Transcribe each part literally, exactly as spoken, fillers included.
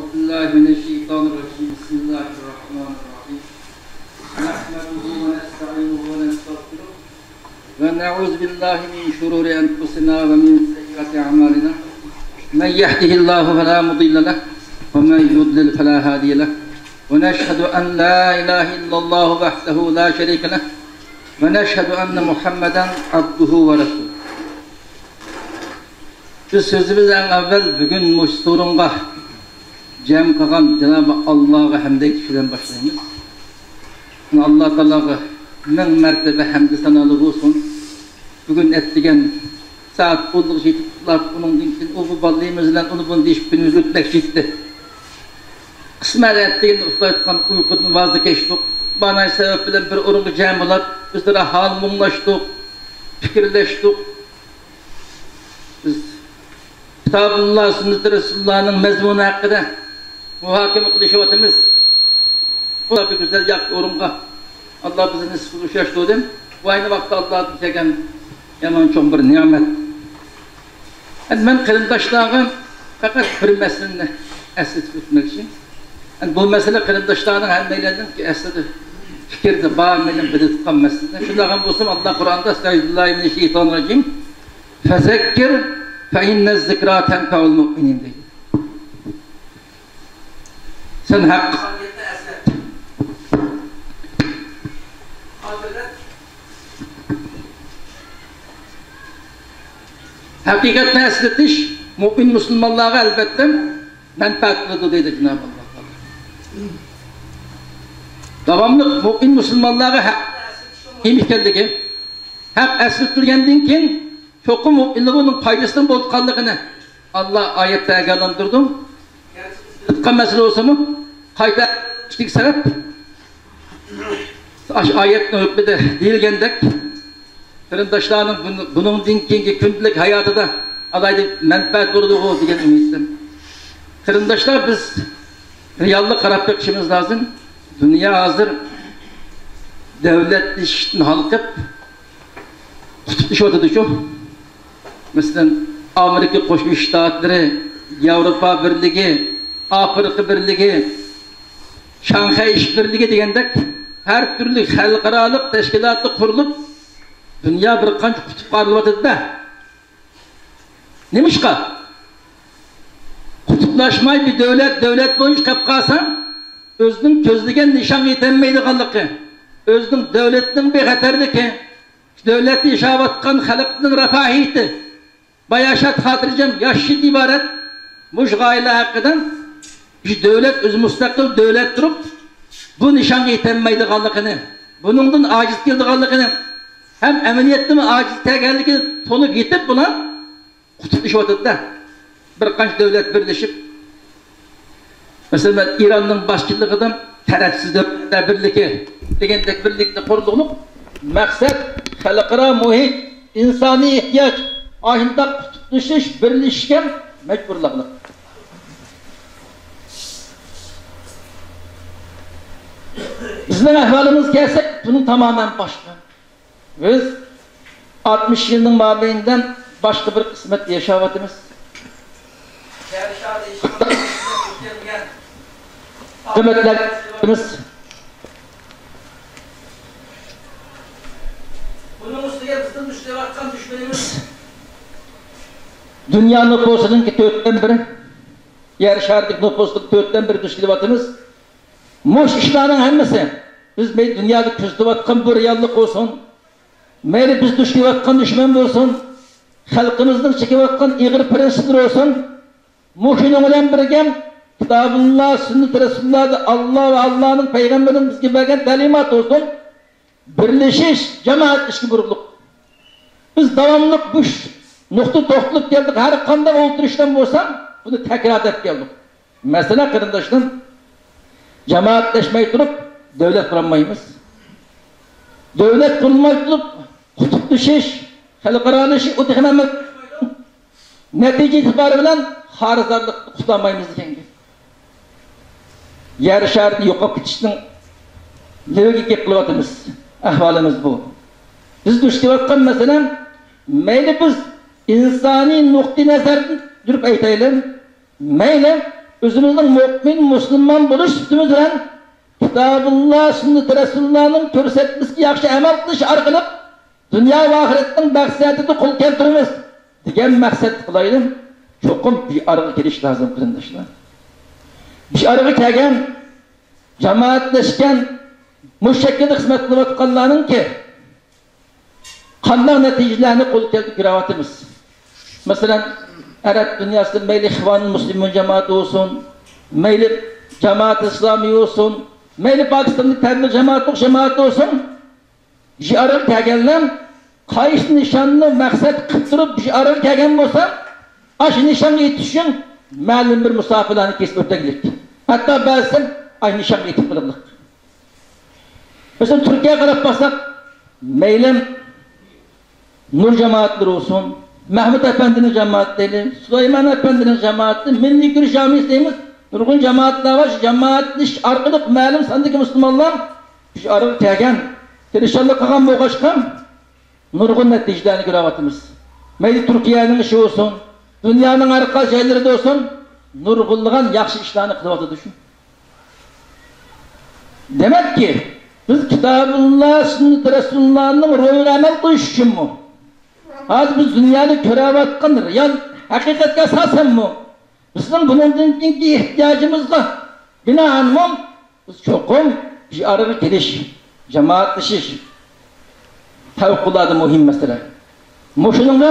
أعوذ بالله من الشيطان الرجيم. بسم الله الرحمن الرحيم. نحمده ونستعينه ونستغفره، ونعوذ بالله من شرور أنفسنا ومن سيئات أعمالنا. من يهده الله فلا مضل له، ومن يضلل فلا هادي له. ونشهد أن لا إله إلا الله وحده لا شريك له، ونشهد أن محمدا عبده ورسوله. بىز سۆزىمىزنى ئەڭ ئەۋۋەل بۈگۈن مۇشۇ سورۇنغا جەم قىلغان جانابى ئاللاغا ھەمدە ئېيتىش بىلەن باشلايمىز. ئاللا تائالاغا مىڭ مەرتىبە ھەمدۇ سانالار بولسۇن. بۈگۈن ئەتىگەن سائەت ئونلۇق يېتىپ ئۇخلاپ، ئۇنىڭدىن كېيىن ئۇ بۇ بالىلىرىمىز بىلەن ئۇنى بۇنى دېيىشىپ كۈنىمىز ئۆتمەكچى ئىدى. قىسمەن ئەتىگەن ئۇخلاۋاتقان ئۇيقۇدىن ۋاز كەچتۇق. مانا سەۋەب بىلەن بىر ئورۇنغا جەم بولۇپ، ئۆزئارا ھال مۇڭلاشتۇق، پىكىرلەشتۇق. بىز كىتابۇللا، سۈننىتى رەسۇلۇللانىڭ مەزمۇنى ھەققىدە مۇھاكىمە قىلىشىۋاتىمىز. بۇ بىر گۈزەل ياخشى ئورۇنغا ئاللا بىزنى نېسىپ قىلىپ ئۇچراشتۇردى. بۇ ئەينى ۋاقىتتا ئاللادىن كەلگەن يامان چوڭ بىر نېمەت. ئەمدى مەن قېرىنداشلارغا پەقەت بىر مەسىلىنى ئەسلىتىپ ئۆتمەكچى. ئەمدى بۇ مەسىلە قېرىنداشلارنىڭ ھەممەيلەننىڭ ئەسلىدە پىكىردە بار، مەيلەن بىلىدىغان مەسىلە. شۇنداق ھەم بولسىمۇ، ئاللا قۇرئاندا، ئەستەغفىرۇللاھىمىنەششەيتانىررەجىم، فەزەككىر فەئىننەززىكرا تەنفەئۇل مۇئمىنىن دەيدۇ. سەن ھەق. ھەقىقەتنى ئەسلىتىش مۇئمىن مۇسۇلمانلارغا ئەلۋەتتە مەنپەئەت قىلىدۇ دەيدۇ جانابى ئاللا تائالا. داۋاملىق مۇئمىن مۇسۇلمانلارغا ھەق مۇھىم ئىكەنلىكى، ھەق ئەسلىتىلگەندىن كېيىن چوقۇم مۇئمىنلار ئۇنىڭ پايدىسىنىڭ بولىدىغانلىقىنى ئاللا ئايەتتە ئاگاھلاندۇردى. قىلىدىغان مەسىلە بولسىمۇ، قايتا ئىككىنچى سەۋەب، ئاشۇ ئايەتنىڭ ھۆكمىدە دېيىلگەندەك، قېرىنداشلارنىڭ بۇن-، بۇنىڭدىن كېيىنكى كۈندىلىك ھاياتىدا ئالاھىدە مەنپەئەت بولىدىغۇ دېگەن ئۈمىدتىن. قېرىنداشلار، بىز رېئاللىققا قاراپ بېقىشىمىز لازىم. دۇنيا ھازىر دۆلەتلىشىشتىن ھالقىپ، قۇتۇپلىشىۋاتىدۇ شۇ. مەسىلەن، ئامېرىكا قوشما شتاتلىرى، ياۋروپا بىرلىكى، ئافرىقا بىرلىكى، شاڭخەي ئىشبىرلىكى دېگەندەك ھەر تۈرلۈك خەلقئارالىق تەشكىلاتلار قۇرۇلۇپ، دۇنيا بىر قانچە قۇتۇپقا ئايرىلىۋاتىدۇ-دە. نېمىشقا؟ قۇتۇپلاشماي بىر دۆلەت دۆلەت بويىچە قېلىپ قالسا، ئۆزىنىڭ كۆزلىگەن نىشانغا يېتەلمەيدىغانلىقى، ئۆزىنىڭ دۆلىتىنىڭ بىخەتەرلىكى، دۆلەتتە ياشاۋاتقان خەلقنىڭ رىفاھىيىتى، باياشات، خاتىرجەم ياشىشىدىن ئىبارەت مۇشۇ غايىلەر ھەققىدە بىر دۆلەت، ئۆزى مۇستەقىل دۆلەت تۇرۇپ، بۇ نىشانغا يېتەلمەيدىغانلىقىنى، بۇنىڭدىن ئاجىز كېلىدىغانلىقىنى ھەم ئەمەلىيەتتىمۇ ئاجىز كەلگەنلىكىنى تونۇپ يېتىپ، بۇلار قۇتۇپلىشىۋاتىدۇ-دە. بىر قانچە دۆلەت بىرلىشىپ، مەسىلەن، مەن ئىراننىڭ باشچىلىقىدا تەرەپسىز دۆلەتلەر بىرلىكى دېگەندەك بىرلىكنى قۇردۇق. مەقسەت خەلقئارا مۇھىت، ئىنسانىي ئېھتىياج، ئاشۇنداق قۇتۇپلىشىش، بىرلىشىشكە مەجبۇرلۇق. بىزنىڭ ئەھۋالىمىزغا كەلسەك، بۇنىڭ تامامەن باشقا. بىز ئاتمىش يىلنىڭ مابەينىدە باشقا بىر قىسمەتتە ياشاۋاتىمىز. قىممەتلەر، بۇنىڭ ئۈستىگە بىزنىڭ دۇچ كېلىۋاتقان دۈشمىنىمىز دۇنيا نوپۇسىنىڭكى تۆتتىن بىرى، يەر شارىدىكى نوپۇسنىڭ تۆتتىن بىرى دۇچ كېلىۋاتىمىز. مۇشۇ ئىشلارنىڭ ھەممىسى بىز مەيلى دۇنيادا كۆزىتىۋاتقان بۇ رېئاللىق بولسۇن، مەيلى بىز دۇچ كېلىۋاتقان دۈشمەن بولسۇن، خەلقىمىزنىڭ چېكىۋاتقان ئېغىر پىرىنسىپلىرى بولسۇن، مۇشۇنىڭ بىلەن بىرگە كىتابۇللا، سۈننىتى رەسۇلۇللادا ئاللا ۋە ئاللانىڭ پەيغەمبىرىنىڭ بىزگە بەرگەن تەلىماتى بولسۇن، بىرلىشىش، جامائەت ئىشكە بۇيرۇقلۇق. بىز داۋاملىق بۇ نۇقتا توختىلىپ كەلدۇق. ھەر قانداق ئولتۇرۇشتىن بولسا بۇنى تەكرار دەپ كەلدۇق. مەسىلە، قېرىنداشلىرىم، جامائەتلەشمەي تۇرۇپ دۆلەت قۇرالمايمىز. دۆلەت قۇرۇلماي تۇرۇپ قۇتۇپلىشىش، خەلقئارالىشىش، ئۇ تېخىمۇ ئەمەل نەتىجە ئېتىبارى بىلەن خارىزارلىقنى قۇتۇلالمايمىز دېگەن گەپ. يەر شارىدىن يوقاپ كېتىشنىڭ لوگىكا قىلىۋاتىمىز. ئەھۋالىمىز بۇ. بىز دۇچ كېلىۋاتقان مەسىلە، مەيلى بىز ئىنسانىي نۇقتىئى نەزەردىن يۈرۈپ ئېيتايلى، مەيلى ئۆزىمىزنىڭ مۆمىن، مۇسۇلمان بولۇش سۈپىتىمىز بىلەن كىتابۇللا، سۈننىتى رەسۇلۇللانىڭ كۆرسەتمىسىگە ياخشى ئەمەل قىلىش ئارقىلىق دۇنيا ۋە ئاخىرەتنىڭ بەخت سائادىتىگە قول كەلتۈرىمىز دېگەن مەقسەتتە قىلايلى. چوقۇم بىر ئارىغا كېلىش لازىم، قېرىنداشلار. بىر ئارىغا كەلگەن، جامائەتلەشكەن، مۇشۇ شەكىلدە خىزمەت قىلىۋاتقانلارنىڭكى قانداق نەتىجىلەرنى قولغا كەلتۈرۈپ كۆرۈۋاتىمىز؟ مەسىلەن، ئەرەب دۇنياسىدا مەيلى ئىخۋانۇل مۇسلىمۇن جامائىتى بولسۇن، مەيلى جامائەت ئىسلامىي بولسۇن، مەيلى پاكىستاندا تەبلىغ جامائىتى، جامائەت بولسۇن، شىئارغا كەلگەنلەر قايسى نىشاننى مەقسەت قىلىپ تۇرۇپ شىئارغا كەلگەن بولسا، ئاشۇ نىشانغا يېتىش ئۈچۈن مەلۇم بىر مۇساپىلەرنى كېسىپ ئۆتەگلىك. ھەتتا بەزىسى ئاشۇ نىشانغا يېتىپ قېلىغلىق. مەسىلەن، تۈركىيەگە قاراپ باقساق، مەيلى نۇر جامائەتلىرى بولسۇن، مەھمۇد ئەپەندىنىڭ جامائىتى دەيلى، سۇلايمان ئەپەندىنىڭ جامائىتى، مىللىي كۈرەش جامائىسى دەيمىز، نۇرغۇن جامائەتلەر بار. شۇ جامائەتلىشىش ئارقىلىق مەلۇم ساندىكى مۇسۇلمانلار شۇ ئارىغا كەلگەن، تىرىشچانلىق قىلغان بولغاچقا، نۇرغۇن نەتىجىلەرنى كۆرۈۋاتىمىز. مەيلى تۈركىيەنىڭ ئىشى بولسۇن، دۇنيانىڭ ھەر قايسى جايلىرىدا بولسۇن، نۇرغۇنلىغان ياخشى ئىشلارنى قىلىۋاتىدۇ شۇ. دېمەككى، بىز كىتابۇللا، سۈننىتى رەسۇلۇللانىڭ روھىغا ئەمەل قىلىش ئۈچۈنمۇ؟ ھازىر بىز دۇنيادا كۆرۈۋاتقان رېئال ھەقىقەتكە ئاساسەنمۇ؟ بىزنىڭ بۇنىڭدىن كېيىنكى ئېھتىياجىمىزغا بىنائەنمۇ بىز چوقۇم بىر ئارىغا كېلىش، جامائەتلىشىش پەۋقۇلئاددە مۇھىم مەسىلە. مۇشۇنىڭغا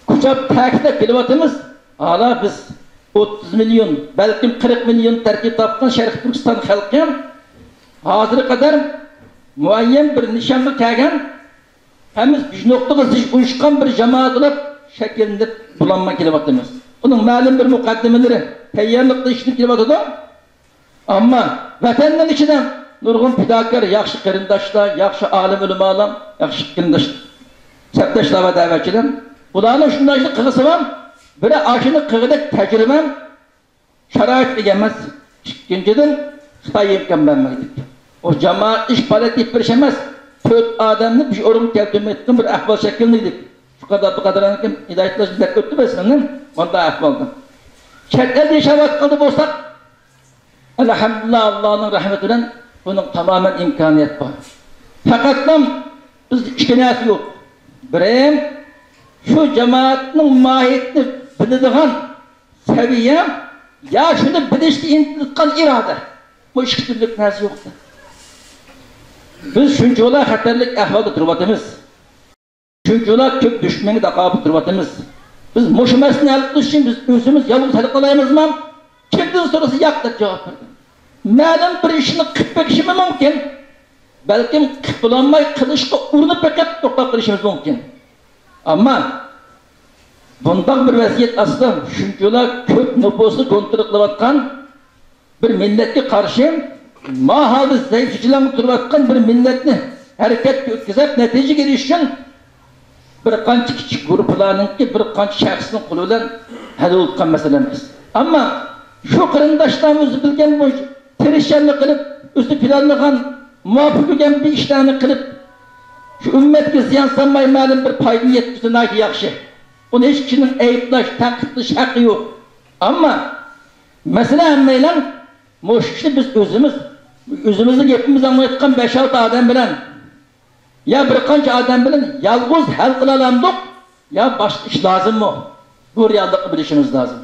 كۇچاپ تەكىتلەپ كېلىۋاتىمىز. ھالا بىز ئوتتۇز مىليون، بەلكىم قىرىق مىليون تەركىب تاپقان شەرقىي تۈركىستان خەلقى ھازىرغا قەدەر مۇئەييەن بىر نىشانغا كەلگەن، ھەممىمىز بىر نۇقتىغا زىچ ئۇيۇشقان بىر جامائەت بولۇپ شەكىللىنىپ بولالماي كېلىۋاتىمىز. ئۇنىڭ مەلۇم بىر مۇقەددىمىلىرى، تەييارلىق ئىشلىنىپ كېلىۋاتىدۇ. ئەمما ۋەتەننىڭ ئىچىدە نۇرغۇن پىداكار، ياخشى قېرىنداشلار، ياخشى ئالىم ئۆلىمالار، ياخشى قېرىنداش، سەپداشلار ۋە دەۋەتچىلەر. بۇلارنىڭ شۇنداق قىلغۇسى بار. بىرى ئاشۇنى قىلغۇدەك تەجرىبە، شارائىت ئىگە ئەمەس. ئىككىنچىدىن، خىتاي ئىمكان بەرمەيدۇ. ئۇ جامائەت ئىش پائالىيەت ئېلىپ بېرىش ئەمەس، تۆت ئادەمنى بىر ئورۇنغا كەلتۈرمەيدىغان بىر ئەھۋال شەكىللىنىدۇ. شۇ قەدەر، بۇ قەدەر ھېلىقى ھىدايەتلەر دەپ ئۆتتى بىز سىزنى، مۇنداق ئەھۋالدا. چەت ئەلدە ياشاۋاتقاندا بولساق، ئەلھەمدۇلىللا، ئاللانىڭ رەھمىتى بىلەن بۇنىڭ تامامەن ئىمكانىيەت بار. پەقەتلا بىزدە ئىككى نەرسە يوق. بىرى، شۇ جامائەتنىڭ ماھىيىتىنى بىلىدىغان سەۋىيە، يا شۇنى بىلىشكە ئىنتىلىدىغان ئىرادە. بۇ ئىككى تۈرلۈك نەرسە يوق. بىز شۇنچىۋالا خەتەرلىك ئەھۋالدا تۇرۇۋاتىمىز. شۇنچىۋالا كۆپ دۈشمەنگە تاقابىل تۇرۇۋاتىمىز. بىز مۇشۇ مەسىلىنى ھەل قىلىش ئۈچۈن بىز ئۆزىمىز يالغۇز ھەل قىلالايمىزمۇ؟ كىمدىن سورىسا ياق دەپ جاۋاب بېرىدۇ. مەلۇم بىر ئىشنى قىلىپ بېقىشىمۇ مۇمكىن. بەلكىم قىلىپ بولالماي قىلىشقا ئۇرۇنۇپ بېقىپ توختاپ قېلىشىمىز مۇمكىن. ئەمما بۇنداق بىر ۋەزىيەت ئاستىدا شۇنچىۋالا كۆپ نوپۇسنى كونترول قىلىۋاتقان بىر مىللەتكە قارشى ماھالدا زەئىپ چېچىلاڭغا تۇرۇۋاتقان بىر مىللەتنى ھەرىكەتكە ئۆتكۈزۈپ، نەتىجىگە ئېرىشىش ئۈچۈن بىر قانچە كىچىك گۇرۇپپىلارنىڭكى بىر قانچە شەخسنىڭ قولى بىلەن ھەل بولۇۋاتقان مەسىلە ئەمەس. ئەمما شۇ قېرىنداشلار ئۆزى بىلگەن بويىچە تىرىشچانلىق قىلىپ، ئۆزى پىلانلىغان، مۇۋاپىق كۆرگەن بىر ئىشلارنى قىلىپ، شۇ ئۈممەتكە زىيان سالماي، مەلۇم بىر پايدىنى يەتكۈزسە ناھايىتى ياخشى. ئۇنى ھېچ كىشىنىڭ ئەيىبلەش، تەنقىد قىلىش ھەققى يوق. ئەمما مەسىلە ھەممەيلەن مۇشۇ ئىشنى بىز ئۆزىمىز، ئۆزىمىزنىڭ گېپىمىزنى ئاڭلايدىغان بەش-ئالتە ئادەم بىلەن يا بىر قانچە ئادەم بىلەن يالغۇز ھەل قىلالامدۇق، يا باشقا ئىش لازىممۇ؟ بۇ رېئاللىقنى بىلىشىمىز لازىم.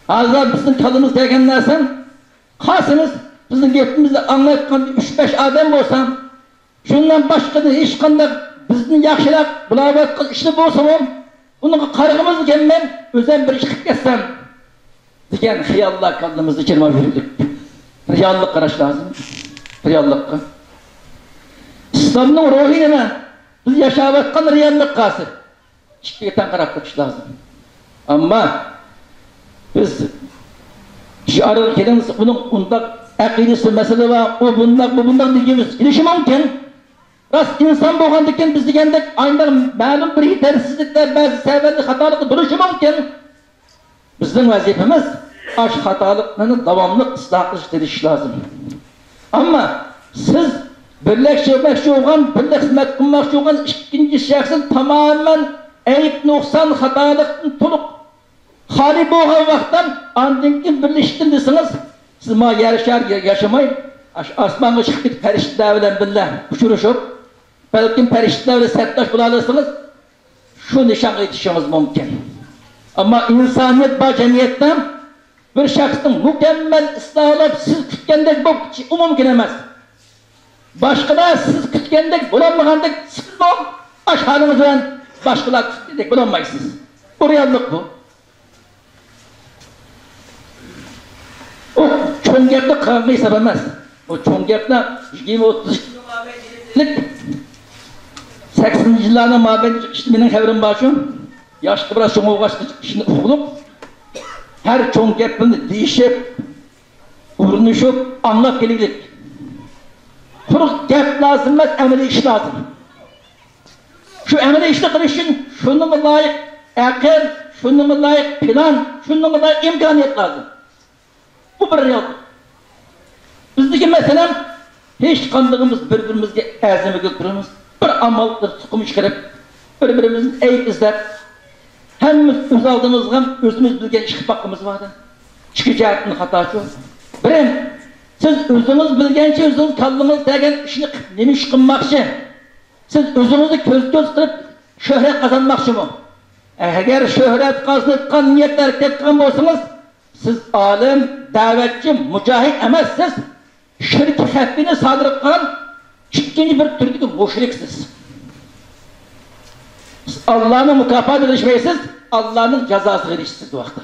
ھازىر بىزنىڭ كاللىمىزغا كەلگەن نەرسە، قالسىمىز بىزنىڭ گېپىمىزنى ئاڭلايدىغان ئۈچ-بەش ئادەم بولسا، شۇندىن باشقىدىن ھېچقانداق بىزدىن ياخشىراق بىلاۋاتقان ئىشلار بولسىمۇ، ئۇنىڭغا قارىغىمىزمۇ كەلمەي، ئۆزۈم بىر ئىش قىلىپ كەتسەم دېگەن خىياللار كاللىمىزدا چىرماپ يۈردۇق. رېئاللىققا قاراش لازىم. رېئاللىققا. ئىسلامنىڭ روھى نېمە؟ بىز ياشاۋاتقان رېئاللىققا ھازىر ئىككىگە تەڭ قاراپ بېقىش لازىم. ئەمما بىز شىئارغا كېلىمىز، ئۇنىڭ ئۇنداق ئەقىدىسى مەسىلە بار، ئۇ بۇنداق، بۇ بۇنداق دېگىنىمىز كېلىشى مۇمكىن. راست ئىنسان بولغاندىكىن بىز دېگەندەك ئانداق مەلۇم بىر يېتەرسىزلىكلەر، بەزى سەۋەبلەر خاتالىقى بولۇشى مۇمكىن. بىزنىڭ ۋەزىپىمىز ئاشۇ خاتالىقلارنى داۋاملىق ئىسلاھ قىلىشقا تىرىشىش لازىم. ئەمما سىز بىرلەشمەكچى بولغان، بىرلە خىزمەت قىلماقچى بولغان ئىككىنچى شەخسنى تامامەن ئەيىب، نۇقسان، خاتالىقتىن تولۇق خالىي بولغان ۋاقىتتا ئاندىن كېيىن بىرلىشىپتىمۇ دېسىڭىز، سىز مانا يەر شارىدا ياشىماي، ئاشۇ ئاسمانغا چىقىپ كېتىپ پەرىشتىلەر بىلەن بىللە ئۇچرىشىپ، بەلكىم پەرىشتىلەر بىلەن سەپداش بولالىسىڭىز، شۇ نىشانغا يېتىشىڭىز مۇمكىن. ئەمما ئىنسانىيەت بار جەمئىيەتتە بىر شەخسنىڭ مۇكەممەل ئىسلاھلىنىپ، سىز كۈتكەندەك بولۇپ كېتىشى ئۇ مۇمكىن ئەمەس. باشقىلار سىز كۈتكەندەك بولالمىغاندەك، سىزمۇ ئاشۇ ھالىڭىز بىلەن باشقىلار كۈتكەندەك بولالمايسىز. بۇ رېئاللىق بۇ. ئۇ چوڭ گەپنى قىلغانغا ھېساب ئەمەس. ئۇ چوڭ گەپنى يىگىرمە، ئوتتۇز يىللىق، سەكسىنىنچى يىللارنىڭ مابەينىدە ئىشتا مېنىڭ خەۋىرىم بار شۇ. ياشقا بىراز چوڭ بولغاچقا ئىشنى ئۇقۇپ، ھەر چوڭ گەپنى دېيىشىپ، ئۇرۇنۇشۇپ، ئاڭلاپ كېلىۋېلىك. قۇرۇق گەپ لازىم ئەمەس، ئەمەلىي ئىش لازىم. شۇ ئەمەلىي ئىشنى قىلىش ئۈچۈن شۇنىڭغا لايىق ئەقىل، شۇنىڭغا لايىق پىلان، شۇنىڭغا لايىق ئىمكانىيەت لازىم. بۇ بىر رېئاللىق. بىزدىكى مەسىلە، ھېچقاندىقىمىز بىر-بىرىمىزگە ئەزىمىگە تۇرىمىز. بىر ئامال قىلىپ، تۇخۇم چىقىرىپ، بىر-بىرىمىزدىن ئەيىب ئىزدەپ، ھەممىمىز ئۆز ئالدىمىزغا ئۆزىمىز بىلگەن ئىش قىلىپ باققىنىمىز بار-دە. ئىككى جەھەتتىن خاتاچۇ. بىرىم، سىز ئۆزىڭىز بىلگەنچە ئۆزىڭىز كاللىڭىز دەگەن ئىشنى قىلىپ نېمە ئىش قىلماقچى؟ سىز ئۆزىڭىزنى كۆز-كۆز قىلىپ شۆھرەت قازانماقچىمۇ؟ ئەگەر شۆھرەت قازىنىۋاتقان نىيەتتە ھەرىكەت قىلغان بولسىڭىز، سىز ئالىم، دەۋەتچى، مۇجاھىد ئەمەس، سىز شىركى خەپىنى سادىر قىلغان ئىككىنچى بىر تۈردىكى مۇشرىكسىز. سىز ئاللانىڭ مۇكاپاتىغا ئېرىشمەيسىز، ئاللانىڭ جازاسىغا ئېرىشىسىز بۇ ۋاقىتتا.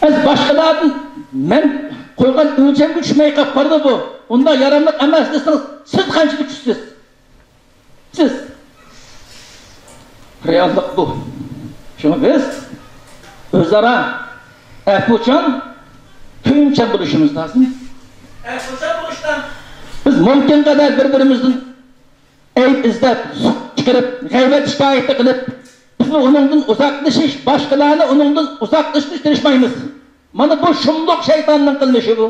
بىز باشقىلاردىن مەن قويغان ئۆلچەمگە چۈشمەي قاپقالدى بۇ. ئۇنداق ياراملىق ئەمەس دېسىڭىز، سىز قانچىلىك چۈشىسىز؟ سىز. رېئاللىق بۇ. شۇڭا بىز ئۆزئارا ئەپۇچان، كۆيۈمچان بولۇشىمىز لازىم. ئەپۇچان بولۇشتا بىز مۇمكىن قەدەر بىر-بىرىمىزدىن ئەيىب ئىزدەپ، سۈك چىقىرىپ، غەيۋەت شىكايىتى قىلىپ، بىزمۇ ئۇنىڭدىن ئۇزاقلىشىش، باشقىلارنى ئۇنىڭدىن ئۇزاقلىشىشقا تىرىشمايمىز. مانا بۇ شۇملۇق شەيتاننىڭ قىلمىشى بۇ.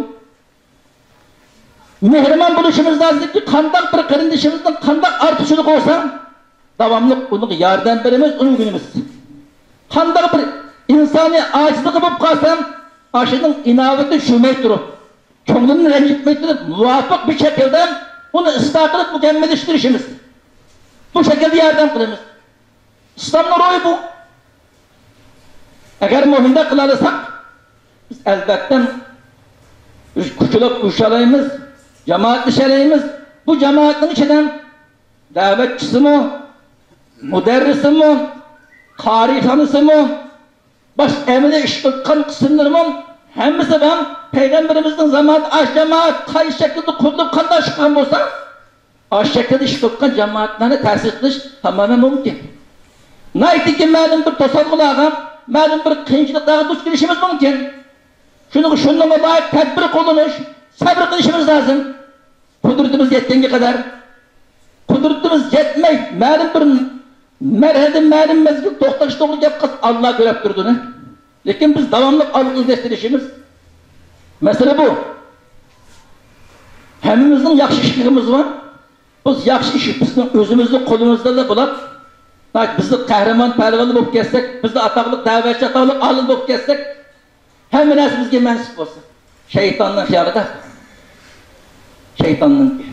مېھرىبان بولۇشىمىز لازىمكى، قانداق بىر قېرىندىشىمىزنىڭ قانداق ئارتۇقچىلىقى بولسا، داۋاملىق ئۇنىڭغا ياردەم بېرىمىز، ئۇنى ئۆگىنىمىز. قانداق بىر ئىنسانىي ئاجىزلىقى بولۇپ قالسا، ئاشۇنىڭ ئىناۋىتىنى چۈشۈرمەي تۇرۇپ، كۆڭلىنى رەنجىتمەي تۇرۇپ، مۇۋاپىق بىر شەكىلدە ئۇنى ئىسلاھ قىلىپ مۇكەممەللەشتۈرۈشىمىز. بۇ شەكىلدە ياردەم قىلىمىز. ئىسلامنىڭ روھى بۇ. ئەگەر مۇشۇنداق قىلالىساق، بىز ئەلۋەتتە كۈچلۈك ئۇرۇشالايمىز، جامائەتلىشەلەيمىز. بۇ جامائەتنىڭ ئىچىدە دەۋەتچىسىمۇ، مۇدەررىسىمۇ، قارىخانىسىمۇ، باشقا ئەمەلىي ئىش قىلىدىغان قىسىملىرىمۇ ھەممىسى بار. پەيغەمبىرىمىزنىڭ زامانىدا ئاش جامائەت قايسى شەكىلدە قۇرۇلۇپ، قانداق ئىش قىلغان بولسا، ئاشۇ شەكىلدە ئىش قىلىدىغان جامائەتلەرنى تەسىس قىلىش تامامەن مۇمكىن. ناھايىتىكى مەلۇم بىر توسالغۇلارغا، مەلۇم بىر قىيىنچىلىقلارغا دۇچ كېلىشىمىز مۇمكىن. شۇنىڭ، شۇنىڭغا لايىق تەدبىر قوللىنىش، سەۋر قىلىشىمىز لازىم. قۇدرىتىمىز يەتكەنگە قەدەر. قۇدرىتىمىز يەتمەي، مەلۇم بىر مەرھەلىدە، مەلۇم مەزگىل توختاش توغرا گەپ قىلسا، ئاللا كۆرۈپ تۇرىدۇ ئۇنى. لېكىن بىز داۋاملىق ئالغا ئىلگىرىلەشتۈرۈشىمىز. مەسىلە بۇ. ھەممىمىزنىڭ ياخشى ئىشلىرىمىز بار. بىز ياخشى ئىش، بىزنىڭ ئۆزىمىزنىڭ قولىمىزدىلا بولۇپ، بىزلا قەھرىمان پەھلىۋانلار بولۇپ كەتسەك، بىزلا ئاتاقلىق دەۋەتچى، ئاتاقلىق ئالىم بولۇپ كەتسەك، ھەممە نەرسە بىزگە مەنسۇپ بولسا، شەيتاننىڭ خىيالىدا. شەيتاننىڭكى.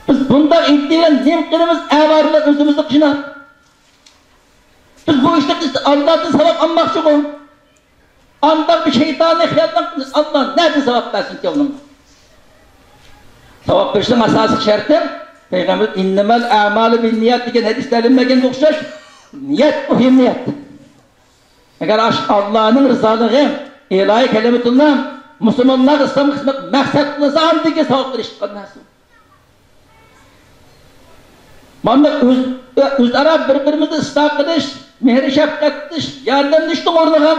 بىز بۇنداق ئىدىيە بىلەن نېمە قىلىمىز؟ ئەۋارىلەر ئۆزىمىزنى قىيناپ. بىز بۇ ئىشنى قىلسا، ئاللادىن ساۋاب ئالماقچىغۇ. ئانداق بىر شەيتانىي خىيالدىن قىلسا، ئاللا نەدىن ساۋاب بەرسىنكى ئۇنىڭغا؟ ساۋاب بېرىشنىڭ ئاساسىي شەرتى، پەيغەمبەر «ئىننەمەل ئەمالۇ بىننىيات» دېگەن ھەدىستە ئىلىم بەرگەنگە ئوخشاش، نىيەت مۇھىم، نىيەت. ئەگەر ئاشۇ ئاللانىڭ رىزالىقى، ئىلاھىي كەلىمىتۇللا، مۇسۇلمانلارغا ئىسلامغا خىزمەت مەقسەت قىلىنسا، ئاندىن كېيىن ساۋاب بېرىش چىققان نەرسە. مانا ئۆز، ئۆزئارا بىر-بىرىمىزنى ئىسلاھ قىلىش، مېھىر-شەپقەت قىلىش، ياردەملىشىشنىڭ ئورنىغا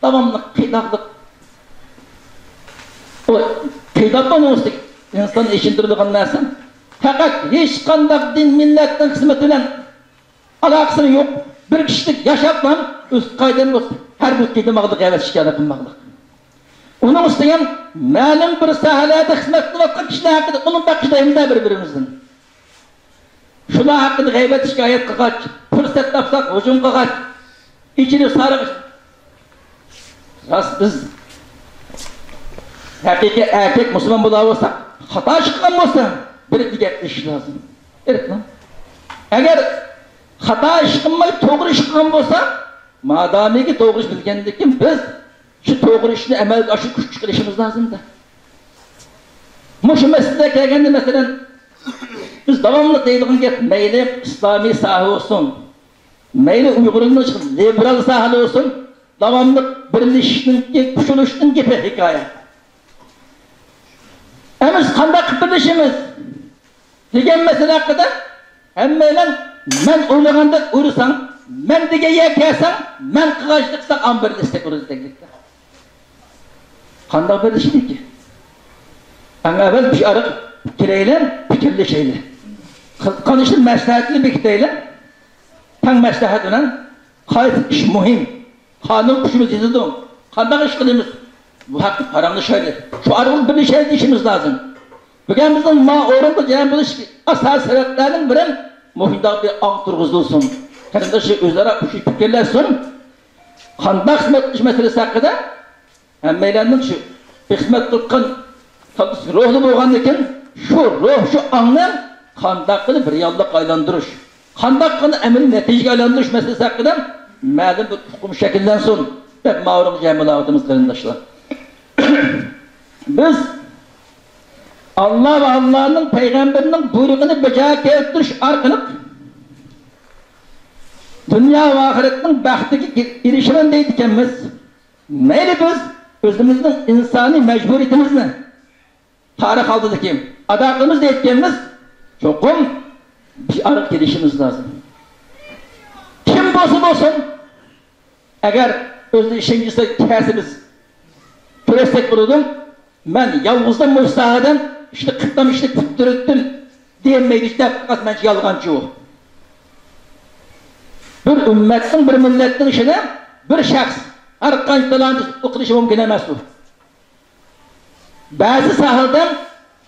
داۋاملىق قىيناقلىق. ئۇ قىيناپمۇ ئۇنىڭ ئۈستىگە ئىنسان ئېچىندۇرىدىغان نەرسە. پەقەت ھېچقانداق دىن، مىللەتنىڭ خىزمىتى بىلەن ئالاقىسى يوق. بىر كىشىلىك ياشاپلا ئۆز قائىدەم بولسا، ھەر بىر قېتىملىق غەۋەس شىكايەت قىلماقلىق. ئۇنىڭ ئۈستىگە مەلۇم بىر ساھەلەردە خىزمەت قىلىۋاتقان كىشىلەر ھەققىدە ئۇنىڭ بەك خىتايىمىزدا بىر-بىرىمىزدىن. شۇ شۇلار ھەققىدە غەيۋەت شىكايەت قىلغاچ، پۇرسەت تاپساق ھۇجۇم قىلغاچ، ئېچىنىپ سارىغاچ. راست بىز ھەقىقىي ئەركەك مۇسۇلمان بولا بولساق، خاتا ئىش قىلغان بولسا، بېرىپ گەپلىشىش لازىم. بېرىپ. ئەگەر خاتا ئىش قىلماي، توغرا ئىش قىلغان بولسا، مادامىكى توغرا ئىش بىلگەندىن كېيىن، بىز شۇ توغرا ئىشنى ئەمەلگە ئاشۇرۇش، كۈچ چىقىرىشىمىز لازىمدە. مۇشۇ مەسىلىگە كەلگەندە، مەسىلەن، بىز داۋاملىق دەيدىغان گەپ، مەيلى ئىسلامىي ساھە بولسۇن، مەيلى ئۇيغۇرنىڭ لىبېرال ساھەلىرى بولسۇن، داۋاملىق بىرلىشىشنىڭكى، قوشۇلۇشنىڭ گېپى، ھېكايە. ئەمىسە قانداق قىلىپ بىرلىشىمىز دېگەن مەسىلە ھەققىدە ھەممەيلەن مەن ئويلىغاندەك ئۇرساڭ، مەن دېگەن يەرگە كەلسەڭ، مەن قىلغان ئىشنى قىلساڭ، ئاندىن بىرلىشسەك بولىدۇ دېگەنلىكتە. قانداق بىرلىشىدىكى؟ ئەڭ ئەۋۋەل بىر ئارىغا كېلەيلى، پىكىرلىشەيلى. قىلغان ئىشنى مەسلىھەتلىك بېكىتەيلى. تەڭ مەسلىھەت بىلەن قايسى ئىش مۇھىم؟ قانۇن كۈچىمىز يېتىدۇ. قانداق ئىش قىلىمىز؟ بۇ ھەقتە پاراڭلىشايلى. شۇ ئارقىلىق بىرلىشەيلى دېيىشىمىز لازىم. بۈگۈن بىزنىڭ ما ئورۇنغا جەم بولۇشتىكى ئاساسىي سەۋەبلەرنىڭ بىرى مۇشۇنداق بىر ئاڭ تۇرغۇزۇلسۇن. قېرىنداشلار ئۆزئارا ئۇششۇق پىكىرلەشسۇن. قانداق خىزمەت قىلىش مەسىلىسى ھەققىدە ھەممەيلەننىڭ شۇ خىزمەت قىلغان روھى بولغاندىكىن، شۇ روھ، شۇ ئاڭنى قانداق قىلىپ رېئاللىققا ئايلاندۇرۇش، قانداق قىلىپ ئەمەلىي نەتىجىگە ئايلاندۇرۇش مەسىلىسى ھەققىدە مەلۇم بىر ئۇقۇم شەكىللەنسۇن دەپ، ماۋۇنىڭغا جەم بولاۋاتىمىز، قېرىنداشلار. بىز ئاللا ۋە ئاللانىڭ پەيغەمبىرىنىڭ بۇيرۇقىنى بېجا كەلتۈرۈش ئارقىلىق دۇنيا ۋە ئاخىرەتنىڭ بەختىگە ئېرىشىمەن دەيدىكەنمىز. مەيلى بىز ئۆزىمىزنىڭ ئىنسانىي مەجبۇرىيىتىمىزنى تارىخ ئالدىدىكى ئادا قىلىمىز دەيدىكەنمىز، چوقۇم بىر ئارىغا كېلىشىمىز لازىم. كىم بولسا بولسۇن، ئەگەر ئۆزىنى ئىشەنچىسى كەلسە بىز كۆرۈشسەك بولىدۇ. مەن يالغۇزدىن مۇشۇ ساھەدە ئىشنى قىپتىم، ئىشنى پۈتتۈرۈتتۈم دېيەلمەيدۇ، دەپ قالسا مەنچە يالغانچى ئۇ. بىر ئۈممەتنىڭ، بىر مىللەتنىڭ ئىشىنى بىر شەخس ھەر قانچە تالانت قىلىشى مۇمكىن ئەمەس ئۇ. بەزى ساھەلەردە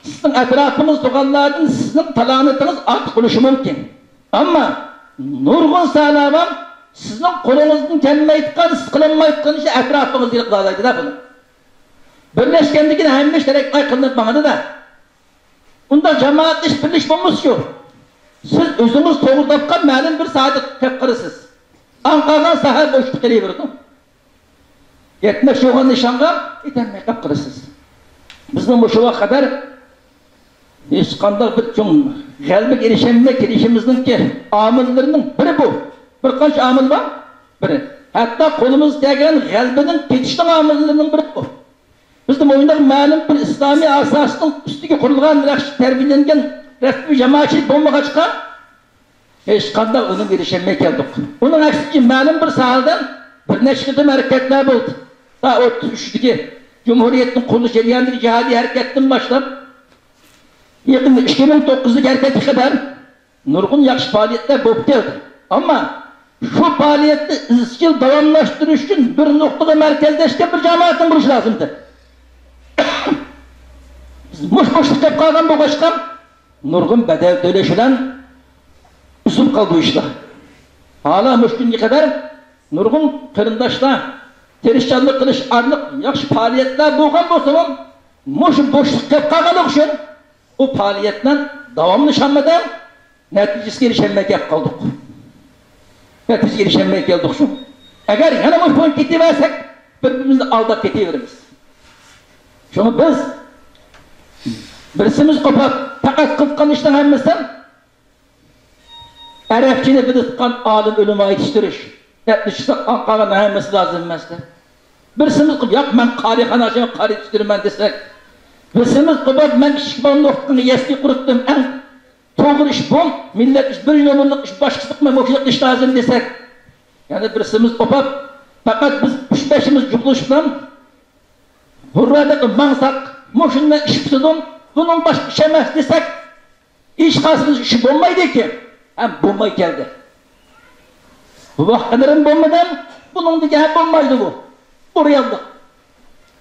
سىزنىڭ ئەتراپىڭىزدا تۇرغانلاردىن سىزنىڭ تالانتىڭىز ئارتۇق بولۇشى مۇمكىن. ئەمما نۇرغۇن ساھەلەر بار، سىزنىڭ قولىڭىزدىن كەلمەيدىغان، سىز قىلالمايدىغان ئىشنى ئەتراپىڭىزدىكىلەر قىلالايدۇ-دە بۇنى. بىرلەشكەندىن كېيىن ھەممە ئىش تەرەققىي قىلىنىپ ماڭىدۇ-دە. ئۇنداق جامائەتلىشىپ بىرلىشىپ بولمىسىچۇ؟ سىز ئۆزىڭىز توغرا تاپقان مەلۇم بىر ساھەدە كەپ قارىسىز. ئاڭ قالغان ساھە بوشلۇق قېلىۋېرىدۇ. يەتمەكچى بولغان نىشانغا يېتەلمەي قاپ قالىسىز. بىزنىڭ مۇشۇ ۋاقىتقا قەدەر ھېچقانداق بىر چوڭ غەلىبىگە ئېرىشەلمەي كېلىشىمىزنىڭكى ئامىللىرىنىڭ بىرى بۇ. بىر قانچە ئامىل بار. بىرى. ھەتتا قولىمىزغا كەلگەن غەلىبىنىڭ كېتىشىنىڭ ئامىللىرىنىڭ بىرى بۇ. بىزدە مۇنداق مەلۇم بىر ئىسلامىي ئاساسنىڭ ئۈستىگە قۇرۇلغان، ياخشى تەربىيەلەنگەن رەسمىي جامائەتچىلىك بولمىغاچقا، ھېچقانداق ئۈنۈمگە ئېرىشەلمەي كەلدۇق. ئۇنىڭ ئەكسىچە، مەلۇم بىر ساھەدە بىر نەچچە قېتىم ھەرىكەتلەر بولدى. تا ئوتتۇز ئۈچتىكى جۇمھۇرىيەتنىڭ قۇرۇلۇش جەريانىدىكى جىھادىي ھەرىكەتتىن باشلاپ، يېقىن ئىككى مىڭ توققۇزدىكى ھەرىكەتكە قەدەر نۇرغۇن ياخشى پائالىيەتلەر بولۇپ كەلدى. ئەمما شۇ پائالىيەتنى ئىزچىل داۋاملاشتۇرۇش ئۈچۈن بىر نۇقتىغا مەركەزلەشكەن بىر جامائەتنىڭ بولۇشى لازىمدى. بىز مۇش-مۇشلۇق كەپ قالغان بولغاچقا، نۇرغۇن بەدەل تۆلەش بىلەن ئۈزۈپ قالدى بۇ ئىشلار. ھالا مۇشۇ كۈنگە قەدەر نۇرغۇن قېرىنداشلار تىرىشچانلىق قىلىش ئارقىلىق ياخشى پائالىيەتلەر بولغان بولسىمۇ، مۇشۇ بوشلۇق كەپ قالغانلىقى ئۈچۈن ئۇ پائالىيەتلەر داۋاملىشالمىدى، نەتىجىسىگە ئېرىشەلمەي كەپ قالدۇق. نەتىجىگە ئېرىشەلمەي كەلدۇق شۇ. ئەگەر يەنە مۇشۇ بويىچە كېتىۋەرسەك، بىر-بىرىمىزنى ئالداپ كېتىۋېرىمىز. شۇڭا بىز بىرسىمىز قوپاپ، پەقەت قىلغان ئىشنىڭ ھەممىسى ئەرەبچىنى بىلىدىغان ئالىم ئۆلىما يېتىشتۈرۈش دەپ ئىشلىساق، قالغان ھەممىسى لازىم ئەمەس دەپ. بىرسىمىز قىلىپ، ياق، مەن قارىخانا ئاچىمەن، قارى يېتىشتۈرىمەن دېسەك، بىرسىمىز قىلىپ، مەن كىچىك بالىنى ئوقۇتقىنىغا يەسلى قۇرۇتتۇم، ئەڭ توغرا ئىش بۇ، مىللەت ئۈچۈن بىر نومۇرلۇق ئىش، باشقىسى قىلماي مۇشۇنداق ئىش لازىم دېسەك، يەنە بىرسىمىز قوپاپ، پەقەت بىز ئۈچ-بەشىمىز جۇغلىشىپ بىلەن بۇرادەك ماڭساق، مۇشۇنداق ئىش پۈتىدۇ، بۇنىڭ باشقا ئىش ئەمەس دېسەك، ھېچقايسىمىز ئىش بولمايدىكەن. ھەم بولماي كەلدى. بۇ ۋاقىتلىرىمۇ بولمىدى، بۇنىڭدىكى ھەم بولمايدۇ بۇ. بۇ رېئاللىق.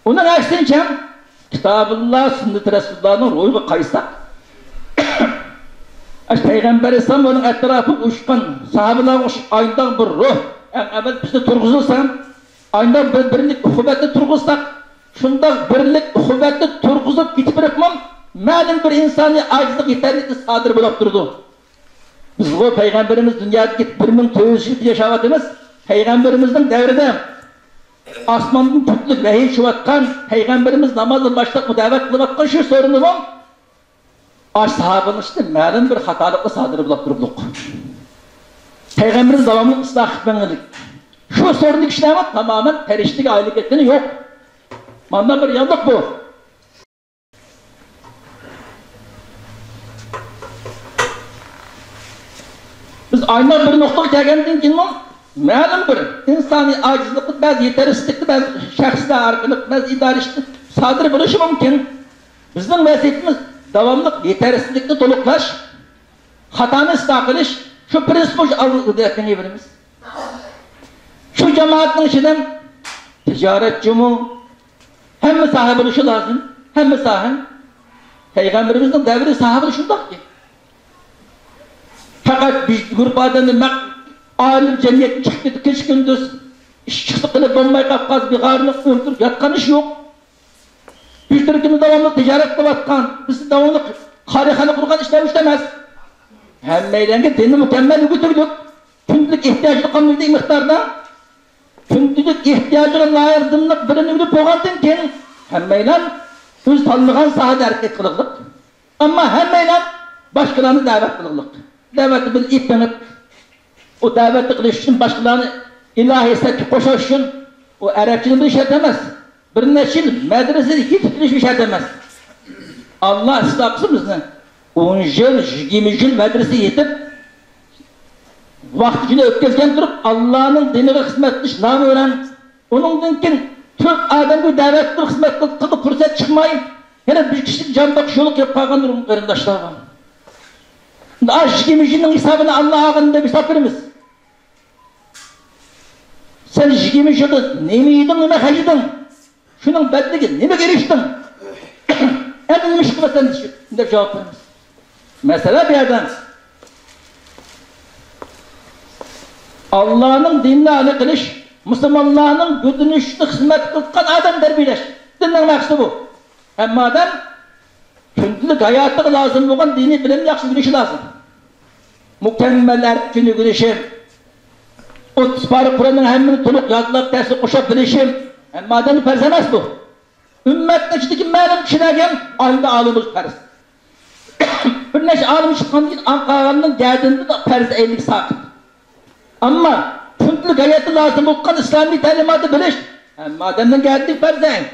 ئۇنىڭ ئەكسىنچە، كىتابۇللا، سۈننىتى رەسۇلۇللانىڭ روھىغا قايتساق، ئاشۇ پەيغەمبەر ئەلەيھىسسالام، ئۇنىڭ ئەتراپىغا ئۇچقان ساھابىلارغا ئوخشاش ئايدىڭ بىر روھ، ئەڭ ئەۋۋەل بىزنى تۇرغۇزۇلسا، ئايدىڭ بىر بىرلىك ئۇخۇۋەتنى تۇرغۇزساق، شۇنداق بىرلىك ئۇخۇۋەتنى تۇرغۇزۇپ كېتىپ بېرىپمۇ، مەلۇم بىر ئىنسانىي ئاجىزلىق يېتەرلىكتە سادىر بولۇپ تۇرىدۇ. بىزغۇ پەيغەمبىرىمىز دۇنيادىكى بىر مىڭ تۆت يۈز يىل ياشاۋاتىمىز. پەيغەمبىرىمىزنىڭ دەۋرىدە ئاسماندىن تۈرتۈلۈپ ۋەھىي چۈشۈۋاتقان، پەيغەمبىرىمىز نامازنى باشلاپمۇ دەۋەت قىلىۋاتقان شۇ سورۇنىمۇ ئاشۇ ساھابىلەرنىڭ ئىچىدە مەلۇم بىر خاتالىقلار سادىر بولۇپ تۇرۇپلۇق. پەيغەمبىرىمىز داۋاملىق ئىسلاھ قىلىپ ماڭغانلىق. شۇ سورۇندىكى كىشىلەرمۇ تامامەن پەرىشتىگە ئايلىنىپ كەتكىنى يوق. مانا بىر يامانلىق بۇ. بىز ئايدىڭ بىر نۇقتىغا كەلگەندىن كېيىنمۇ مەلۇم بىر ئىنسانىي ئاجىزلىقتا، بەزى يېتەرسىزلىكتە، بەزى شەخسلەر ئارقىلىق، بەزى ئىدارە ئىشتا سادىر بولۇشى مۇمكىن. بىزنىڭ ۋەزىپىمىز داۋاملىق يېتەرسىزلىكنى تولۇقلاش، خاتانى ئىسلاھ قىلىش، شۇ پىرىنسىپ بويىچە ئالغا ئىلگىرىلەپ مېڭىۋېرىمىز. شۇ جامائەتنىڭ ئىچىدە تىجارەتچىمۇ، ھەممە ساھە بولۇشى لازىم، ھەممە ساھە. پەيغەمبىرىمىزنىڭ دەۋرى ساھە بولۇشى شۇنداقكەن. پەقەت بىر گۇرۇپپا ئادەمنى مەق-، ئالىم جەمئىيەتتىن چىقىپ كېتىپ، كېچە-كۈندۈز ئىش چىقسا قىلىپ بولماي قاپقالسا، بىغارىنى ئۆلتۈرۈپ ياتقان ئىش يوق. بىز تۈركىمىز داۋاملىق تىجارەت قىلىۋاتقان، بىز داۋاملىق قارىخانا قۇرغان ئىشلار ئۈچۈن ئەمەس. ھەممەيلەنگە دىنى مۇكەممەل ئۆگىتىۋېلىپ، كۈندىلىك ئېھتىياجلىق قانۇنىدىكى مىقداردا، كۈندىلىك ئېھتىياجىغا لازىملىق بىلىمنى ئۆگىنىپ بولغاندىن كېيىن، ھەممەيلەن ئۆزى تاللىغان ساھەدە ھەرىكەت قىلىغلىق. ئەمما ھەممەيلەن باشقىلارنى دەۋەت قىلىغلىق. دەۋەتنى بىلىپ مېڭىپ، ئۇ دەۋەتنى قىلىش ئۈچۈن باشقىلارنى ئىلاھىي سەپكە قوشۇش ئۈچۈن ئۇ ئەرەبچىنى بىلىش شەرت ئەمەس. بىر نەچچە يىل مەدرىسىدە يېتىپ كېلىشمۇ شەرت ئەمەس. ئاللا ئىسلاھ قىلسۇن بىزنى. ئون يىل، يىگىرمە يىل مەدرىسىدە يېتىپ، ۋاقتى ئۆتكەزگەن تۇرۇپ، ئاللانىڭ دىنىغا خىزمەت قىلىش نامى بىلەن، ئۇنىڭدىن كېيىن تۆت ئادەمگە دەۋەت قىلىپ خىزمەت قىلىدىغان پۇرسەت چىقماي، يەنە بىر كىشىلىك جان بېقىش يولى قېلىپ قالغان نۇرغۇن قېرىنداشلار بار. ئەمدى ئاشۇ يىگىرمە يىلنىڭ ھېسابىنى ئاللا ئالغان دەپ ھېساب بېرىمىز. سەن يىگىرمە يىلدا نېمە يېدىڭ، نېمە خەجلىدىڭ؟ شۇنىڭ بەدىلىگە نېمىگە ئېرىشتىڭ؟ ئەمدى نېمە ئىش قىلىسەن؟ دەپ جاۋاب بېرىمىز. مەسىلە بۇ يەردە ئاللانىڭ دىنىنى ئانا قىلىش، مۇسۇلمانلارنىڭ گۈللىنىشىنى خىزمەت قىلىدىغان ئادەم تەربىيەلەش. دىننىڭ مەقسىتى بۇ. ھەممە ئادەم كۈندىلىك ھاياتىغا لازىم بولغان دىنىي بىلىمنى ياخشى ئۆگىنىشى لازىم. مۇكەممەل ئەرەبچىنى ئۆگىنىشى، ئوتتۇز پارە قۇرئاننىڭ ھەممىنى تولۇق يادلاپ، تەسىر قوشۇپ بىلىشى ھەممە ئادەمگە پەرز ئەمەس بۇ. ئۈممەتنىڭ ئىچىدىكى مەلۇم كىشىلەرگە ئالىمدا ئالىم بولۇش پەرز. بىر نەچچە ئالىم چىققاندىن كېيىن، ئاڭ قالغاننىڭ گەدىنىدىن پەرز ئەينىدىن ساقىت. ئەمما كۈندىلىك ھاياتتا لازىم بولغان ئىسلامىي تەلىماتنى بىلىش ھەممە ئادەمنىڭ گەدىنىدىكى پەرز ئەين.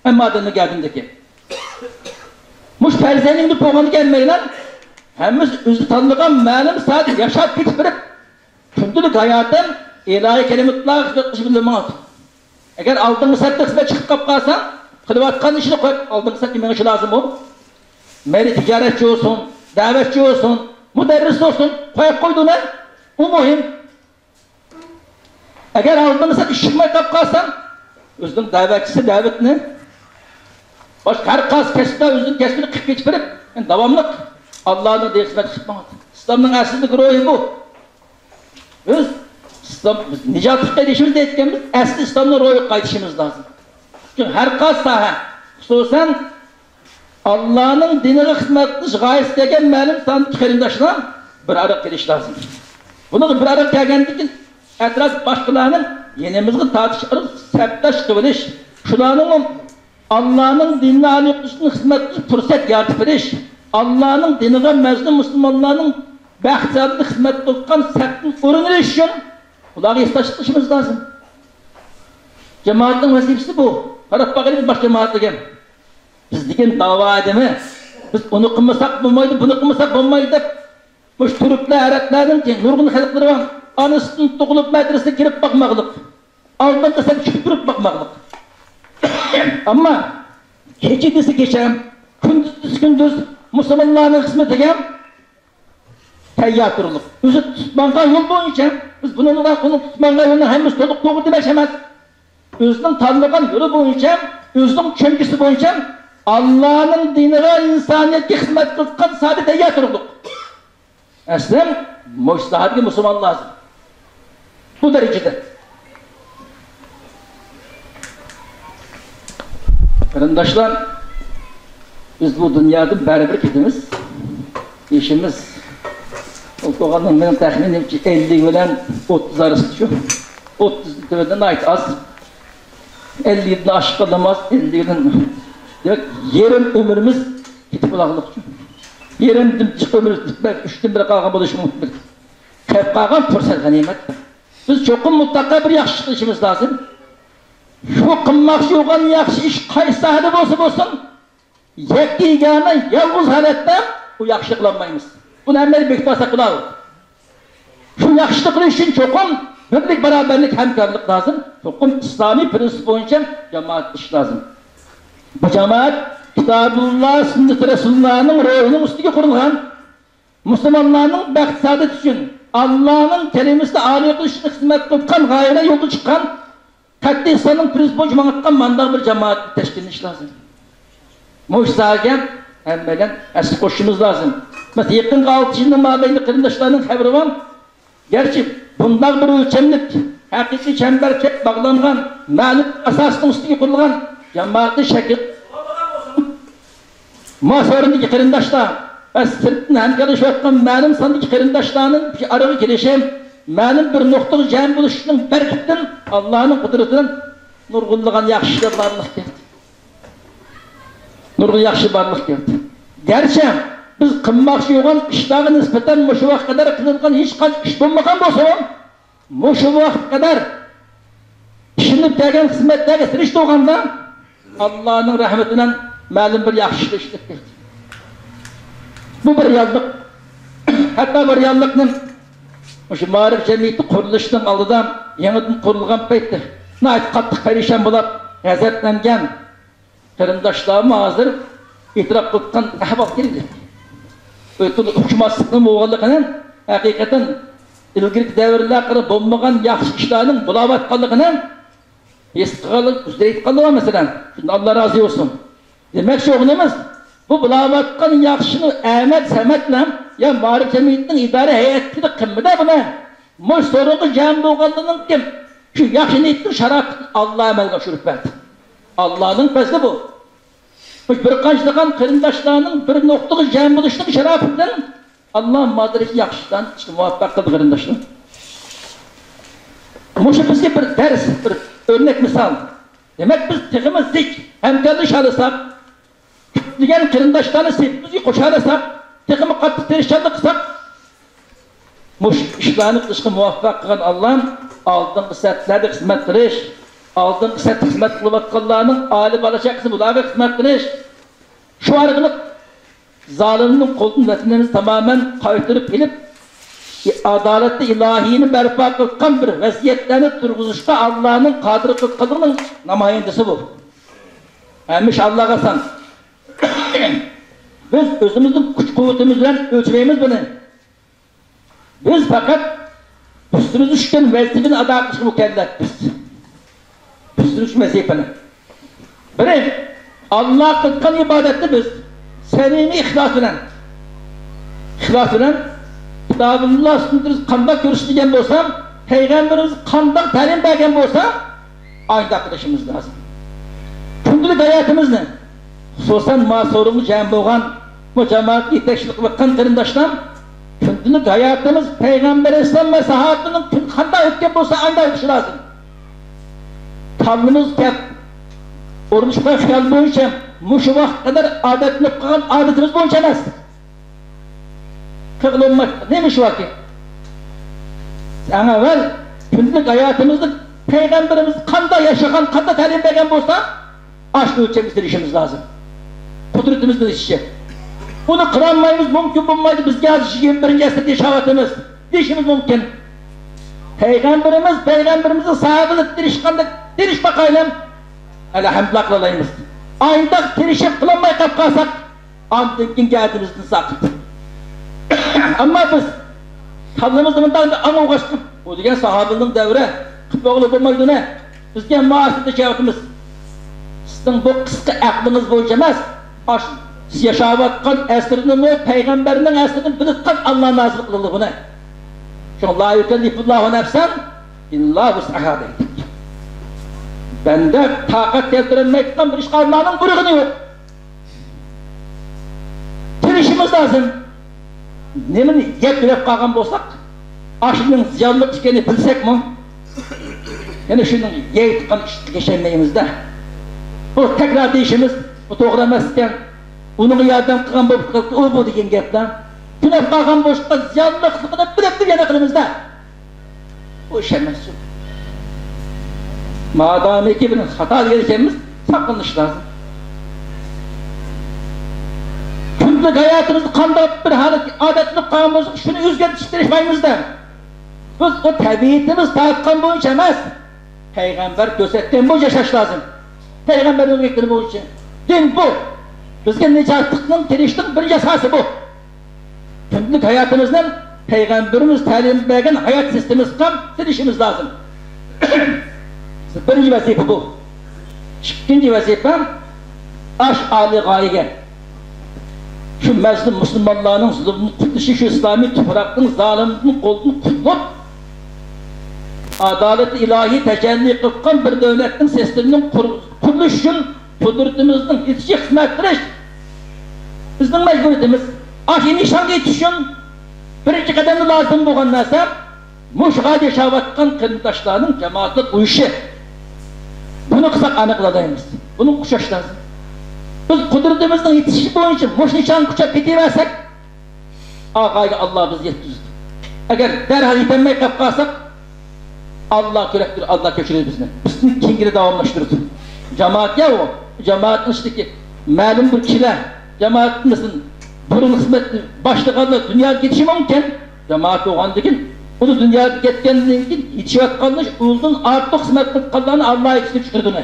ھەممە ئادەمنىڭ گەدىنىدىكى. مۇشۇ پەرز ئەينىنى بىلىپ بولغاندىن كېيىن ھەممەيلەن، ھەممىمىز ئۆزى تاللىغان مەلۇم ساھەدە ياشاپ كېتىپ بېرىپ، كۈندىلىك ھاياتىم ئىلاھىي كەلىمىتلارغا خىزمەت قىلىش بىلەن ماڭىدۇ. ئەگەر ئالدىنقى سەپتە خىزمەت چىقىپ قاپ قالساڭ، قىلىۋاتقان ئىشىنى قويۇپ، ئالدىنقى سەپكە مېڭىشى لازىم ئۇ. مەيلى تىجارەتچى بولسۇن، دەۋەتچى بولسۇن، مۇدەررىس بولسۇن، قويۇپ قويدۇ نە؟ ئۇ مۇھىم. ئەگەر ئالدىنقى سەپكە چىقماي قاپ قالساڭ، ئۆزىنىڭ دەۋەتچىسى دەۋەتنى، باشقا ھەر قايسى كەسىپتە ئۆزىنىڭ كەسپىنى قىلىپ كېتىپ بېرىپ، يەنە داۋاملىق ئاللانىڭ دىنىغا خىزمەت قىلىپ ماڭىدۇ. ئىسلامنىڭ ئەسلىدىكى روھى بۇ. بىز ئىسلام، بىز نىجاتقا قېلىشىمىز دەيدىكەنمىز، ئەسلى ئىسلامنىڭ روھىغا قايتىشىمىز لازىم. چۈنكى ھەر قايسى ساھە، خۇسۇسەن، ئاللانىڭ دىنىغا خىزمەت قىلىش غايىسىدە كەلگەن مەلۇم ساندىكى قېرىنداشلار بىر ئارىغا كېلىشى لازىم. بۇنىڭغا بىر ئارىغا كەلگەندىن كېيىن، ئەتراپ باشقىلارنى يېنىمىزغا تارتىش ئارقىلىق سەپداش قىلىۋېلىش، شۇلارنىڭمۇ ئاللانىڭ دىنىنى ئالىي قىلىشتىن خىزمەت قىلىش پۇرسەت يارىتىپ بېرىش، ئاللانىڭ دىنىغا مەزلۇم مۇسۇلمانلارنىڭ بەخت-سائادىتىگە خىزمەت قىلىدىغان سەپتىن ئورۇن ئېلىش ئۈچۈن ئۇلارغا ھېسداشلىق قىلىشىمىز لازىم. جامائەتنىڭ ۋەزىپىسى بۇ. قاراپ باقايلى بىز باشقا جامائەتلەرگە. بىز دېگەن داۋا ئادىمى، بىز ئۇنى قىلمىساق بولمايدۇ، بۇنى قىلمىساق بولمايدۇ دەپ، مۇشۇ تۈركلەر، ئەرەبلەرنىڭكى نۇرغۇن خەلقلىرى بار. ئانىسىدىن تۇغۇلۇپ مەدرىسىگە كىرىپ باقماقلىق. ئالدىنقى سەپكە چۈشۈپ تۇرۇپ باقماقلىق. ئەمما كېچە دېسە كېچە، كۈندۈز دېسە كۈندۈز مۇسۇلمانلارنىڭ خىزمىتىگە تەييار تۇرۇقلۇق. ئۆزى تۇتۇپ ماڭغان يول بويىچە، بىز بۇنىڭ بىلەن ئۇنىڭ تۇتۇپ ماڭغان يولىنىڭ ھەممىسى تولۇق توغرا دېمەكچى ئەمەس. ئۆزىنىڭ تاللىغان يولى بويىچە، ئۆزىنىڭ چۈشەنچىسى بويىچە ئاللانىڭ دىنىغا، ئىنسانىيەتكە خىزمەت قىلىدىغان ساھەدە تەييار تۇرۇقلۇق. ئەسلەن مۇشۇ ساھەدىكى مۇسۇلمان لازىم. بۇ دەرىجىدە. قېرىنداشلار، بىز بۇ دۇنيادىن بەرىبىر كېتىمىز. يېشىمىز، ئۇ بولغاندا مېنىڭ تەخمىنىمچە ئەللىك بىلەن ئوتتۇز ئارىسىدا شۇ. ئوتتۇزدىن تۆۋەندە ناھايىتى ئاز. ئەللىكتىن ئاشقانلىرىمىز ئاز، ئەللىكتىن، دېمەك، يېرىم ئۆمرىمىز كېتىپ بولغانلىقى ئۈچۈن. يېرىمدىن جىق ئۆمرىمىز، ئۈچتىن بىرى قالغان بولۇشى مۇمكىن. كەپ قالغان پۇرسەت، غەنىيمەت. بىز چوقۇم مۇتلەقا بىر ياخشى ئىش قىلىشىمىز لازىم. شۇ قىلماقچى بولغان ياخشى ئىش قايسى ساھەدە بولسا بولسۇن، يەككە يېگانە يالغۇز ھالەتتە ئۇ ياخشىنى قىلالمايمىز. بۇنى ھەممەيلەن بېكىتىپ ئالساق بولار. شۇ ياخشىنى قىلىش ئۈچۈن چوقۇم بىرلىك، باراۋەرلىك، ھەمكارلىق لازىم. چوقۇم ئىسلامىي پىرىنسىپ بويىچە جامائەت ئىش لازىم. بۇ جامائەت كىتابۇللا، سۈننىتى رەسۇلۇللانىڭ روھىنىڭ ئۈستىگە قۇرۇلغان، مۇسۇلمانلارنىڭ بەخت سائادىتى ئۈچۈن، ئاللانىڭ كەلىمىسىنى ئالىي قىلىش ئۈچۈن خىزمەت قىلىدىغان غايىلەر يولغا چىققان، قەتئىي ئىسلامنىڭ پىرىنسىپى بويىچە ماڭىدىغان مانداق بىر جامائەت تەشكىللىنىش لازىم. مۇشۇ ساھەگە ھەممەيلەن ھەسسە قوشۇشىمىز لازىم. مەسىلەن، يېقىنقى ئالتە يىلنىڭ مابەينىدە قېرىنداشلارنىڭ خەۋىرى بار. گەرچە بۇنداق بىر ئۆلچەملىك، ھەقىقىي چەمبەرچەك باغلانغان، مەلۇم ئاساسنىڭ ئۈستىگە قۇرۇلغان جامائەتنى شەكىل، ماس ئورۇندىكى قېرىنداشلار ۋە سىرتتىن ھەمكارلىشىۋاتقان مەلۇم ساندىكى قېرىنداشلارنىڭ بىر ئارىغا كېلىشى، مەلۇم بىر نۇقتىغا جەم بولۇشىنىڭ بەرىكىتىدىن، ئاللانىڭ قۇدرىتىدىن نۇرغۇنلىغان ياخشى ئىشلار بارلىققا كەلدى. نۇرغۇن ياخشى بارلىققا كەلدى. گەرچە بىز قىلماقچى بولغان ئىشلارغا نىسبەتەن مۇشۇ ۋاقىتقا قەدەر قىلىنغان ھېچقانچە ئىش بولمىغان بولسىمۇ، مۇشۇ ۋاقىتقا قەدەر ئىشىنىپ كەلگەن خىزمەتلەرگە سېلىشتۇرغاندا، ئاللانىڭ رەھمىتى بىلەن مەلۇم بىر ياخشى ئىشلار ئىشلەپ كەلدى. بۇ بىر رېئاللىق. ھەتتا بۇ رېئاللىقنى مۇشۇ مائارىپ جەمئىيىتى قۇرۇلۇشىنىڭ ئالدىدا، يېڭىدىن قۇرۇلغان پەيتتە ناھايىتى قاتتىق پەرىشان بولۇپ، غەزەپلەنگەن قېرىنداشلارمۇ ھازىر ئېتىراپ قىلىۋاتقان ئەھۋال كېلدى. ئۆتكۈن ئۇقۇشماسلىقنىڭ بولغانلىقىنى، ھەقىقەتەن ئىلگىرىكى دەۋرلەرگە قارىغاندا بولمىغان ياخشى ئىشلارنىڭ بولاۋاتقانلىقىنى ھېس قىلغانلار، ئۆزلىرى ئېيتقانلار بار، مەسىلەن. شۇنداق، ئاللا رازى بولسۇن. دېمەكچى بولغىنىمىز، بۇ بولاۋاتقان ياخشىنى ئەمەت سەمەت بىلەن يا مائارىپ جەمئىيىتىنىڭ ئىدارە ھەيئەتلىرى قىلمىدى بۇنى. مۇشۇ سورۇنغا جەم بولغانلىرىنىڭ كىم؟ شۇ ياخشى نىيىتىنىڭ شاراپىتىنى ئاللا ئەمەلگە ئاشۇرۇپ بەردى. ئاللانىڭ پەزلى بۇ. مۇشۇ بىر قانچىلىغان قېرىنداشلارنىڭ بىر نۇقتىغا جەم بولۇشىنىڭ شاراپىتىدىن ئاللا مادىرىكى ياخشى ئىشلارنى قىلىشقا مۇۋەپپەق قىلدى، قېرىنداشلار. مۇشۇ بىزگە بىر دەرس، بىر ئۆرنەك مىسال. دېمەك، بىز تېخىمۇ زىچ ھەمكارلىشالىساق، كۆپلىگەن قېرىنداشلارنى سېپىمىزگە قوشالىساق، تېخىمۇ قاتتىق تىرىشچانلىق قىلساق، مۇشۇ ئىشلارنى قىلىشقا مۇۋەپپەق قىلغان ئاللام ئالدىنقى سەپلەردە خىزمەت قىلىش، ئالدىنقى سەپتە خىزمەت قىلىۋاتقانلارنىڭ ئالىي بالا چاقىسى بۇلارغا خىزمەت قىلىش، شۇ ئارقىلىق زالىمنىڭ قولىدىن ۋەتىنىمىزنى تامامەن قايتۇرۇپ ئېلىپ، ئادالەتلىك ئىلاھىينى بەرپا قىلىدىغان بىر ۋەزىيەتلەرنى تۇرغۇزۇشقا ئاللانىڭ قادىر قىلىدىغانلىقىنىڭ نامايەندىسى بۇ. ھەممە ئىش ئاللاغا ئاسان. بىز ئۆزىمىزنىڭ كۈچ-قۇۋۋىتىمىز بىلەن ئۆلچىمەيمىز بۇنى. بىز پەقەت ئۈستىمىزگە چۈشكەن ۋەزىپىنى ئادا قىلىشقا مۇكەللەپمىز. ئۈستىمىزگە چۈشكەن ۋەزىپىنى. بىرى، ئاللاغا قىلغان ئىبادەتنى بىز سەمىمىي ئىخلاس بىلەن، ئىخلاس بىلەن، كىتابۇللا سۈننىتىمىز قانداق كۆرسىتىلگەن بولسا، پەيغەمبىرىمىز قانداق تەلىم بەرگەن بولسا، ئايدا قىلىشىمىز لازىم. كۈندىلىك ھاياتىمىزنى، خۇسۇسەن، ما سورۇنغا جەم بولغان، بۇ جامائەتكە يېتەكچىلىك قىلىۋاتقان قېرىنداشلار، كۈندىلىك ھاياتىمىز پەيغەمبەر ئەلەيھىسسالام ۋە ساھابىنىڭ كۈنى قانداق ئۆتكەن بولسا، ئايدا ئۆتۈشى لازىم. تاللىمىز كەپ، ئورۇنلىشىپ قالغان خىيال بويىچە مۇشۇ ۋاقىتقا قەدەر ئادەتلىنىپ قالغان ئادىتىمىز بويىچە ئەمەس. قىلغىلى بولمايدۇ. نېمە ئىش باركى؟ ئەڭ ئەۋۋەل كۈندىلىك ھاياتىمىزدا پەيغەمبىرىمىز قانداق ياشىغان، قانداق تەلىم بەرگەن بولسا، ئاشۇ ئۆلچەمگە سېلىشىمىز لازىم. قۇدرىتىمىزنىڭ يېتىشىچە. ئۇنى قىلالمايمىز، مۇمكىن بولمايدۇ. بىزگە ھازىر يىگىرمە بىرىنچى ئەسىردە ياشاۋاتىمىز دېيىشىمىز مۇمكىن. پەيغەمبىرىمىز، پەيغەمبىرىمىزنىڭ ساھابىلىرى تىرىشقاندەك تىرىشىپ باقايلى. ئەلھەمدۇلىللا قىلالايمىز. ئاينداق تىرىشىپ قىلالماي قاپ قالساق، ئاندىن كېيىنكى ھاياتىمىزدىن ساقىت. ئەمما بىز كاللىمىزدا مۇنداق ئاڭ ئوغاشتۇرۇپ، بۇ دېگەن ساھابىنىڭ دەۋرى، قىلىپ بولغىلى بولمايدۇ نە؟ بىزگە مۇئاسىر تىجارىتىمىز. سىزنىڭ بۇ قىسقا ئەقلىڭىز بويىچە ئەمەس، ئاشۇ بىز ياشاۋاتقان ئەسىرنىمۇ پەيغەمبەرنىڭ ئەسىرىنى بىلىدىغان ئاللا نازىل قىلدى بۇنى. شۇڭا لا يۇكەللىفۇللاھۇ نەفسەن ئىللا ۋۇسئەھا دەيدۇ. بەندە تاقەت كەلتۈرەلمەيدىغان بىر ئىشقا ئاللانىڭ بۇيرۇغىنى يوق. تىرىشىمىز لازىم. نېمىنى يەپ يۈرەپ قالغان بولساق، ئاشۇنىڭ زىيانلىق ئىكەننى بىلسەكمۇ، يەنە شۇنىڭ يەيدىغان ئىشقا كېشەلمەيمىز-دە. بۇ تەكرار دېيىشىمىز، بۇ توغرا ئەمەس ئىكەن. ئۇنىڭغا ياردەم قىلغان بولۇپ قالدى، ئۇ بۇ دېگەن گەپلەر. تۈنەپ قالغان بولسا زىيانلىقلىقىنى بىلىپ تۇرۇپ يەنە قىلىمىز-دە. بۇ ئىش ئەمەس. مادامىكى بىر خاتا دېگەن ئىكەنمىز، ساقلىنىش لازىم. كۈندىلىك ھاياتىمىزدا قانداق بىر ھالەتكە ئادەتلىنىپ قالغان بولساق، شۇنى ئۆزگەرتىشكە تىرىشمايمىز-دە. بىز ئۇ تەبىئىتىمىز تارتقان بويىچە ئەمەس، پەيغەمبەر كۆرسەتكەن بويىچە ياشاش لازىم. پەيغەمبەرنىڭ ئۆگەتكىنى بويىچە. دىن بۇ. بىزگە نىجاتلىقنىڭ، تىرىشىشنىڭ بىرىنچى ئاساسى بۇ. كۈندىلىك ھاياتىمىزنى پەيغەمبىرىمىز تەلىم بەرگەن ھايات سىستېمىسىغا تىرىشىمىز لازىم. بىرىنچى ۋەزىپە بۇ. ئىككىنچى ۋەزىپە، ئاش ئالىي غايىگە. شۇ مەزلۇم مۇسۇلمانلارنىڭ زۇلۇمدىن قۇتۇلۇشى، شۇ ئىسلامىي تۇپراقنىڭ زالىمدىن قولىدىن قۇتۇلۇپ، ئادالەت ئىلاھىي تەجەللى قىلغان بىر دۆلەتنىڭ سىستېمىنىڭ قۇر-، قۇرۇلۇشى ئۈچۈن قۇدرىتىمىزنىڭ يېتىشىچە خىزمەت قىلىش بىزنىڭ مەجبۇرىيىتىمىز. ئاشۇ نىشانغا يېتىش ئۈچۈن بىرىنچى قەدەمدە لازىم بولغان نەرسە، مۇشۇ يەردە ياشاۋاتقان قېرىنداشلارنىڭ جامائەتلىك ئۇيۇشى. بۇنى قىلساق ئەمەل قىلالايمىز. بۇنىڭغا ئۇشاش لازىم. بىز قۇدرىتىمىزنىڭ يېتىشىشى بويىچە مۇشۇ نىشانغا قۇچاپ كېتىۋەرسەك، ئاغايغا ئاللا بىزنى يەتكۈزىدۇ. ئەگەر دەرھال يېتەلمەي قېلىپ قالساق، ئاللا كۆرۈپ تۇرىدۇ، ئاللا كەچۈرىدۇ بىزنى. بىزنى كېيىنگىنى داۋاملاشتۇرىدۇ. جامائەت يا ئۇ، جامائەتنىڭ ئىچىدىكى مەلۇم بىر كىشىلەر، جامائەتنىڭ بۇرۇن خىزمەتنى باشلىغانلار دۇنياغا كېتىشى مۇمكىن. جامائەت بولغاندىن كېيىن، ئۇنى دۇنياغا كەتكەندىن كېيىن يېتىشىۋاتقانلار ئۇنىڭدىن ئارتۇق خىزمەت قىلىدىغانلارنى ئاللا يېتىشتۈرۈپ چىقىرىدۇ ئۇنى.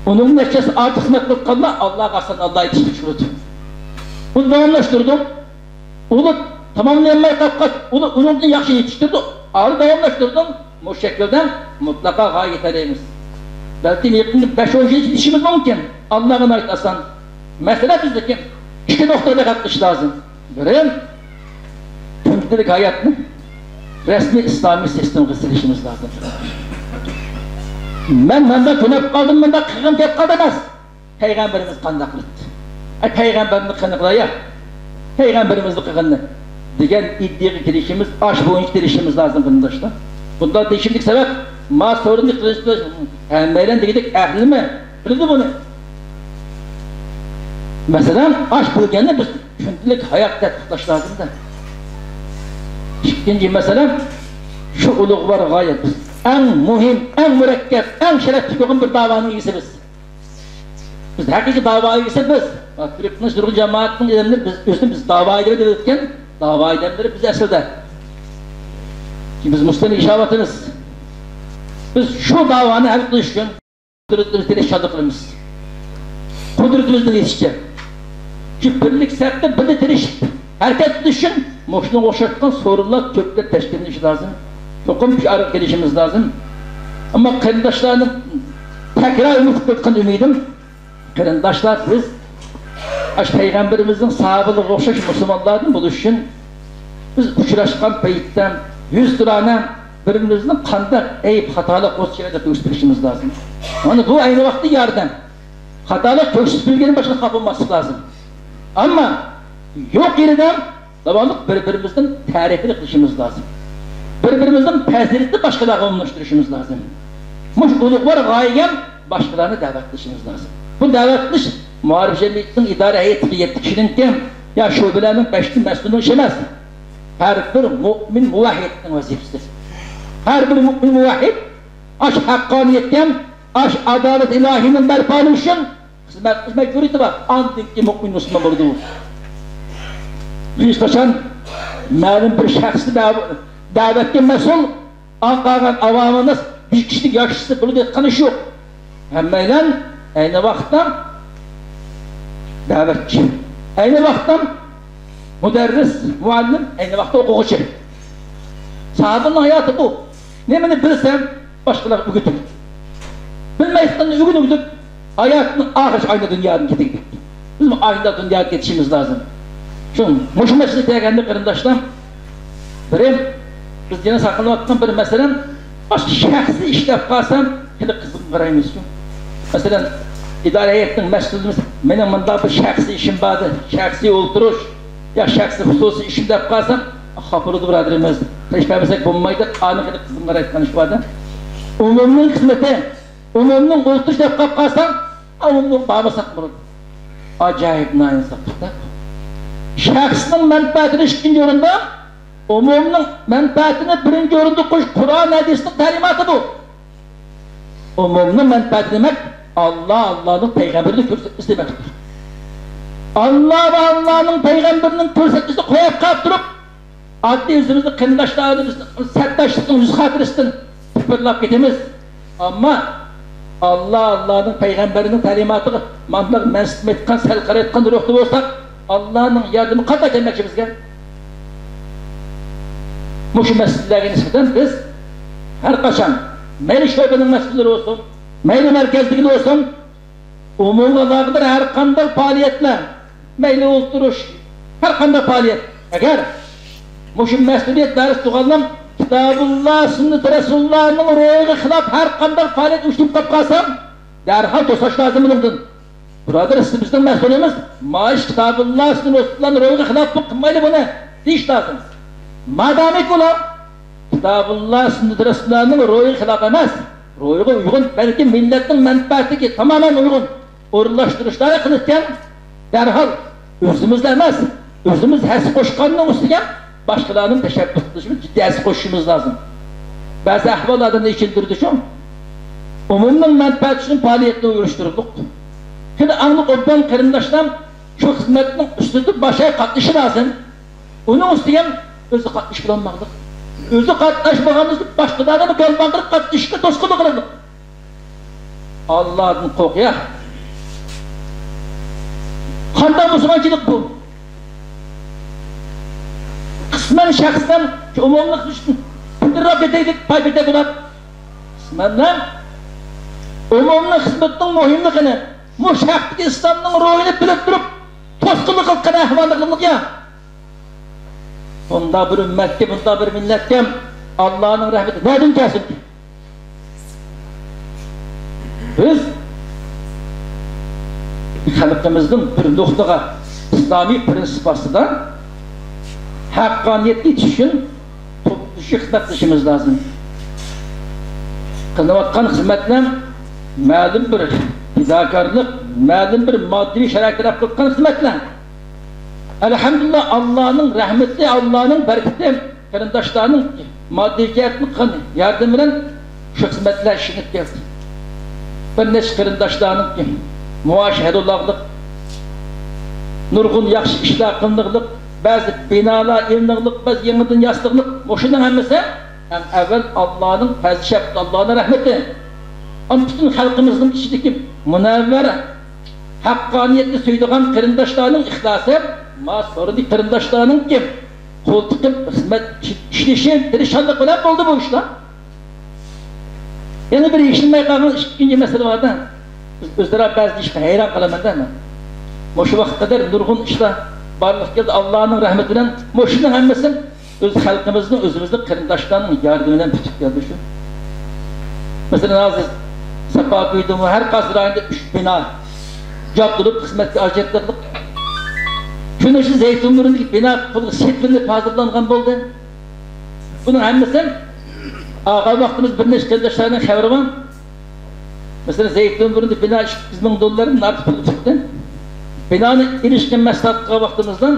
ئۇنىڭ نەچچىسى ئارتۇق خىزمەت قىلىپ قالغان ئاللاغا ئاسان ئاللا يېتىشتۈرۈپ چىقىرىدۇ. بۇنى داۋاملاشتۇردۇم. ئۇنى تاماملىيالماي قالغان، ئۇنى ئۇنىڭدىن ياخشى يېتىشتۈردى. ئارىدا داۋاملاشتۇردۇم. مۇشۇ شەكىلدە مۇتلەقا غايىگە يېتەلەيمىز. بەلكىم يېقىندا بەش ئون يىل يېتىشىمىز مۇمكىن. ئاللاغا ناھايىتى ئاسان. مەسىلە بىزدىكى ئىككى نۇقتىدا دىققەت قىلىش لازىم. بىرى، كۈندىلىك ھاياتنى رەسمىي ئىسلامىي سىستېمىغا سېلىشىمىز لازىم. مەن مۇنداق تۈنەپ قالدىم، مۇنداق قىلغۇم كەپ قالدى ئەمەس. پەيغەمبىرىمىز قانداق قىلدى؟ ئەي، پەيغەمبەرنى قېنى قىلاي يا، پەيغەمبىرىمىزنى قىلغىنىنى دېگەن ئىدىيەگە كېلىشىمىز، ئاش بويىچە كېلىشىمىز لازىم، قېرىنداشلار. بۇنداق دېيىشىمدىكى سەۋەب، ما سورۇننى قىلىش، ھەممەيلەن دېگۈدەك ئەھلىمۇ بىلىدۇ بۇنى. مەسىلەن، ئاش بولغاننى بىز كۈندىلىك ھايات دەپ ئۇقۇش لازىمدا. ئىككىنچى مەسىلە، شۇ ئۇلۇغۋار غايە، بىز ئەڭ مۇھىم، ئەڭ مۇرەككەپ، ئەڭ شەرەپلىك بولغان بىر داۋانىڭ ئىگىسى بىز. بىز ھەقىقىي داۋا ئىگىسى بىز. تۈركمەن نۇرغۇن جامائەتنىڭ ئادەملىرى بىز، ئۆزىنى بىز داۋا ئادەملىرى دەپ ئۆتكەن، داۋا ئادەملىرى بىز ئەسلىدە. چۈنكى بىز مۇسلىم ياشاۋاتىمىز. بىز شۇ داۋانى ھەل قىلىش ئۈچۈن قۇدرىتىمىزدىن ئىشارە قىلىمىز. قۇدرىتىمىزدىن يېتىشىچە. شۇ بىرلىك سەپتە بىرگە تىرىشىپ ھەرىكەت قىلىش ئۈچۈن مۇشۇنىڭغا ئوخشاتقان سورۇنلار كۆپلەپ تەشكىللىنىشى لازىم. چوقۇم شۇ ئارىغا كېلىشىمىز لازىم. ئەمما قېرىنداشلارنىڭ تەكرار ئۈمىد قىلىۋاتقان ئۈمىدىم، قېرىنداشلار، بىز ئاشۇ پەيغەمبىرىمىزنىڭ ساھابىلىرىغا ئوخشاش مۇسۇلمانلاردىن بولۇش ئۈچۈن بىز ئۇچراشقان پەيتتە يۈزتۇرانە بىر-بىرىمىزنىڭ قانداق ئەيىب خاتالىق بولسا شۇ يەردە كۆرسىتىپ بېرىشىمىز لازىم. مانا بۇ ئەينى ۋاقىتتا ياردەم. خاتالىق كۆرسىتىپ بىلگەندىن باشقا خاپا بولماسلىق لازىم. ئەمما يوق يېرىدە داۋاملىق بىر-بىرىمىزنىڭ تەرىپىنى قىلىشىمىز لازىم. بىر-بىرىمىزنىڭ پەزىلىتىنى باشقىلارغا ئومۇملاشتۇرۇشىمىز لازىم. مۇشۇ ئۇلۇغۋار غايىگە باشقىلارنى دەۋەت قىلىشىمىز لازىم. بۇ دەۋەت قىلىش مائارىپ جەمئىيىتىنىڭ ئىدارە ھەيئىتىدىكى يەتتە كىشىنىڭكى يا شۇبىلەرنىڭ بەشتىن مەسئۇلىنىڭ ئىشى ئەمەس. ھەر بىر مۇئمىن مۇۋەھھىدنىڭ ۋەزىپىسى. ھەر بىر مۇئمىن مۇۋەھھىد ئاشۇ ھەققانىيەتكە، ئاشۇ ئادالەت ئىلاھىينىڭ بەرپالىقى ئۈچۈن خىزمەت قىلىش مەجبۇرىيىتى بار. ئاندىن كېيىن مۇئمىن مۇسۇلمان بولىدۇ. ھېچقاچان مەلۇم بىر شەخسنى دەۋ-، دەۋەتكە مەسئۇل، ئاڭ قالغان ئاۋامىمىز بىر كىشىلىك ياخشىسى بولىدۇ دەيدىغان ئىش يوق. ھەممەيلەن ئەينى ۋاقىتتا دەۋەتچى، ئەينى ۋاقىتتا مۇدەررىس، مۇئەللىم، ئەينى ۋاقىتتا ئوقۇغۇچى. ساھابىنىڭ ھاياتى بۇ. نېمىنى بىلسەم، باشقىلارغا ئۆگىتىپ، بىلمەيدىغاننى ئۆگىنىپ، ھاياتىنىڭ ئاخىرىغىچە ئاينى دۇنيادىن كېتىگىدى. بىزمۇ ئاشۇنداق دۇنياغا كېتىشىمىز لازىم. شۇ، مۇشۇ مەسىلىگە كەلگەندە، قېرىنداشلار، بىرىم، بىز يەنە ساقلىنىۋاتقان بىر مەسىلەم، باشقا شەخسىي ئىش دەپ قالسام، خېلى قىزغىن قارايمىز شۇ. مەسىلەن، ئىدارە ھەيئىتىنىڭ مەسئۇلىمىز، مېنىڭ مۇنداق بىر شەخسىي ئىشىم باردى، شەخسىي ئولتۇرۇش يا شەخسىي خۇسۇسىي ئىشىم دەپ قالسام، خاپا بولىدۇ، بۇرادىرىمىز، تەشۋىش بەرمىسەك بولمايدۇ، ئانى خېلى قىزغىن قارايدىغان ئىش باردى. ئومۇمنىڭ خىزمىتى، ئومۇمنىڭ ئولتۇرۇش دەپ قاپ قالسام، ئومۇمنىڭ بارمىساق بولىدۇ. ئاجايىپ نائىنساپلىق-دە. شەخسنىڭ مەنپەئەتىنى ئىككىنچى ئورۇندا، ئومۇمنىڭ مەنپەئەتىنى بىرىنچى ئورۇندا قويۇش قۇرئان ھەدىسنىڭ تەلىماتى بۇ. ئومۇمنىڭ مەنپەئەتى دېمەك، ئاللا، ئاللانىڭ پەيغەمبىرىنى كۆرسەتمىسى دېمەكتۇر. ئاللا ۋە ئاللانىڭ پەيغەمبىرىنىڭ كۆرسەتمىسىنى قويۇپ قاپ تۇرۇپ، ئاددىي ئۆزىمىزنى قېرىنداشلارنى، بىز سەپداشلىقنىڭ يۈز خاتىرىسىدىن تىپىرلاپ كېتىمىز. ئەمما ئاللا، ئاللانىڭ پەيغەمبىرىنىڭ تەلىماتىغا مانداق مەنسىتمەي تۇرغان، سەل قارايدىغان روھتا بولساق، ئاللانىڭ ياردىمى قانداق كەلمەكچى بىزگە؟ مۇشۇ مەسىلىلەرگە نىسبەتەن بىز ھەر قاچان، مەيلى شۆبىنىڭ مەسئۇللىرى بولسۇن، مەيلى مەركەزدىكىلەر بولسۇن، ئومۇمغا ئالاقىدار ھەر قانداق پائالىيەتلەر، مەيلى ئولتۇرۇش، ھەر قانداق پائالىيەت، ئەگەر مۇشۇ مەسئۇلىيەت دائىرىسىدە تۇرغانلار كىتابۇللا، سۈننىتى رەسۇلۇللانىڭ روھىغا خىلاپ ھەر قانداق پائالىيەت ئۇيۇشتۇرۇپ قاپ قالسا، دەرھال توساش لازىم بۇنىڭدىن. بۇرادەر، سىز بىزنىڭ مەسئۇلىمىز، مايىش كىتابۇللا، سۈننىتى رەسۇلۇللانىڭ روھىغا خىلاپ بولۇپ قىلمايلى بۇنى، دېيىش لازىم. مادامىكى ئۇلار كىتابۇللا، سۈننىتى رەسۇلۇللانىڭ روھىغا خىلاپ ئەمەس، روھىغا ئۇيغۇن، بەلكى مىللەتنىڭ مەنپەئەتىگە تامامەن ئۇيغۇن ئورۇنلاشتۇرۇشلارنى قىلىدىكەن، دەرھال ئۆزىمىزلا ئەمەس، ئۆزىمىز ھەسسە قوشقاننىڭ ئۈستىگە باشقىلارنىڭ تەشەببۇس قىلىشىمىز، جىددىي ھەسسە قوشۇشىمىز لازىم. بەزى ئەھۋاللاردا ئېچىندۇرىدۇ شۇ. ئومۇمنىڭ مەنپەئەتى ئۈچۈن پائالىيەتنى ئۇيۇشتۇردۇق. خېلى ئاڭلىق ئوبدان قېرىنداشلار شۇ خىزمەتنىڭ ئۈستىدە باشقا قاتنىشىشى لازىم. ئۇنىڭ ئۈستىگە ئۆزى قاتنىشىپ بولالماقلىق. ئۆزى قاتناشمىغان بولسا باشقىلارنى گالباڭ قىلىپ قاتنىشىشقا توسقۇنلۇق قىلىدۇ. ئاللادىن قورق، يا. قانداق مۇسۇلمانچىلىق بۇ؟ قىسمەن شەخسەن شۇ ئومۇملۇق ئۈچۈن پىتىرلاپ كېتەيلىك، پاي پېتەي بولۇپ. قىسمەن ئومۇمنىڭ خىزمىتىنىڭ مۇھىملىقىنى، مۇشۇ ھەقتىكى ئىسلامنىڭ روھىنى بىلىپ تۇرۇپ، توسقۇنلۇق قىلغان ئەھۋاللىق قىلدۇق يا. بۇنداق بىر ئۈممەتكە، بۇنداق بىر مىللەتكە ئاللانىڭ رەھمىتى نەدىن كەلسۇن؟ بىز خەلقىمىزنىڭ بىر نۇقتىغا، ئىسلامىي پرىنسىپ ئاستىدا ھەققانىيەتكە يېتىش ئۈچۈن توپلىشىپ خىزمەت قىلىشىمىز لازىم. قىلىنىۋاتقان خىزمەتلەر مەلۇم بىر پىداكارلىق، مەلۇم بىر ماددىي شارائىت تەلەپ قىلىۋاتقان خىزمەتلەر. ئەلھەمدۇلىللا، ئاللانىڭ رەھمىتى، ئاللانىڭ بەرىكىتى، قېرىنداشلارنىڭ ماددىي جەھەتتىن قىلغان ياردىمى بىلەن شۇ خىزمەتلەر ئىشلىنىپ كەلدى. بىر نەچچە قېرىنداشلارنىڭ مۇئاشى ھەل بولغانلىق، نۇرغۇن ياخشى ئىشلار قىلىنغانلىق، بەزى بىنالار ئېلىنغانلىق، بەزى يېڭىدىن ياسىلىنغانلىق، مۇشۇنىڭ ھەممىسى ئەڭ ئەۋۋەل ئاللانىڭ پەزلى شەپقىتى، ئاللانىڭ رەھمىتى. ئەمما پۈتۈن خەلقىمىزنىڭ ئىچىدىكى مۇنەۋۋەر، ھەققانىيەتنى سۆيىدىغان قېرىنداشلارنىڭ ئىخلاسى، ما سورۇندىكى قېرىنداشلارنىڭكى قول تىقىپ خىزمەت ئىشلىشى، تىرىشچانلىق بىلەن بولدى بۇ ئىشلار. يەنە بىر يېشىلمەي قالغان ئىككىنچى مەسىلە بار-دە. بىز ئۆزئارا بەزى ئىشقا ھەيران قالىمەن-دە مەن. مۇشۇ ۋاقىتقا قەدەر نۇرغۇن ئىشلار بارلىققا كەلدى. ئاللانىڭ رەھمىتى بىلەن مۇشۇنىڭ ھەممىسى ئۆز خەلقىمىزنىڭ، ئۆزىمىزنىڭ قېرىنداشلارنىڭ ياردىمى بىلەن پۈتۈپ كەلدى شۇ. مەسىلەن، ھازىر ساپا كۆيدىمۇ ھەر قايسى رايوندا ئۈچ بىنا جابدۇرۇپ خىزمەتكە ئاجرىتىلدى. شۇنىڭ ئۈچۈن زەيتۇنبۇرۇندىكى بىنا پۇلغا سېتىۋېلىنىپ ھازىرلانغان بولدى. بۇنىڭ ھەممىسى ئالغان ۋاقتىمىز بىر نەچچە قېرىنداشلارنىڭ خەۋىرى بار. مەسىلەن، زەيتۇنبۇرۇندا بىنا ئىككى يۈز مىڭ دوللاردىن ئارتۇق پۇل تۇتتى. بىنانى ئېلىشقا مەسلىھەت قىلغان ۋاقتىمىزدا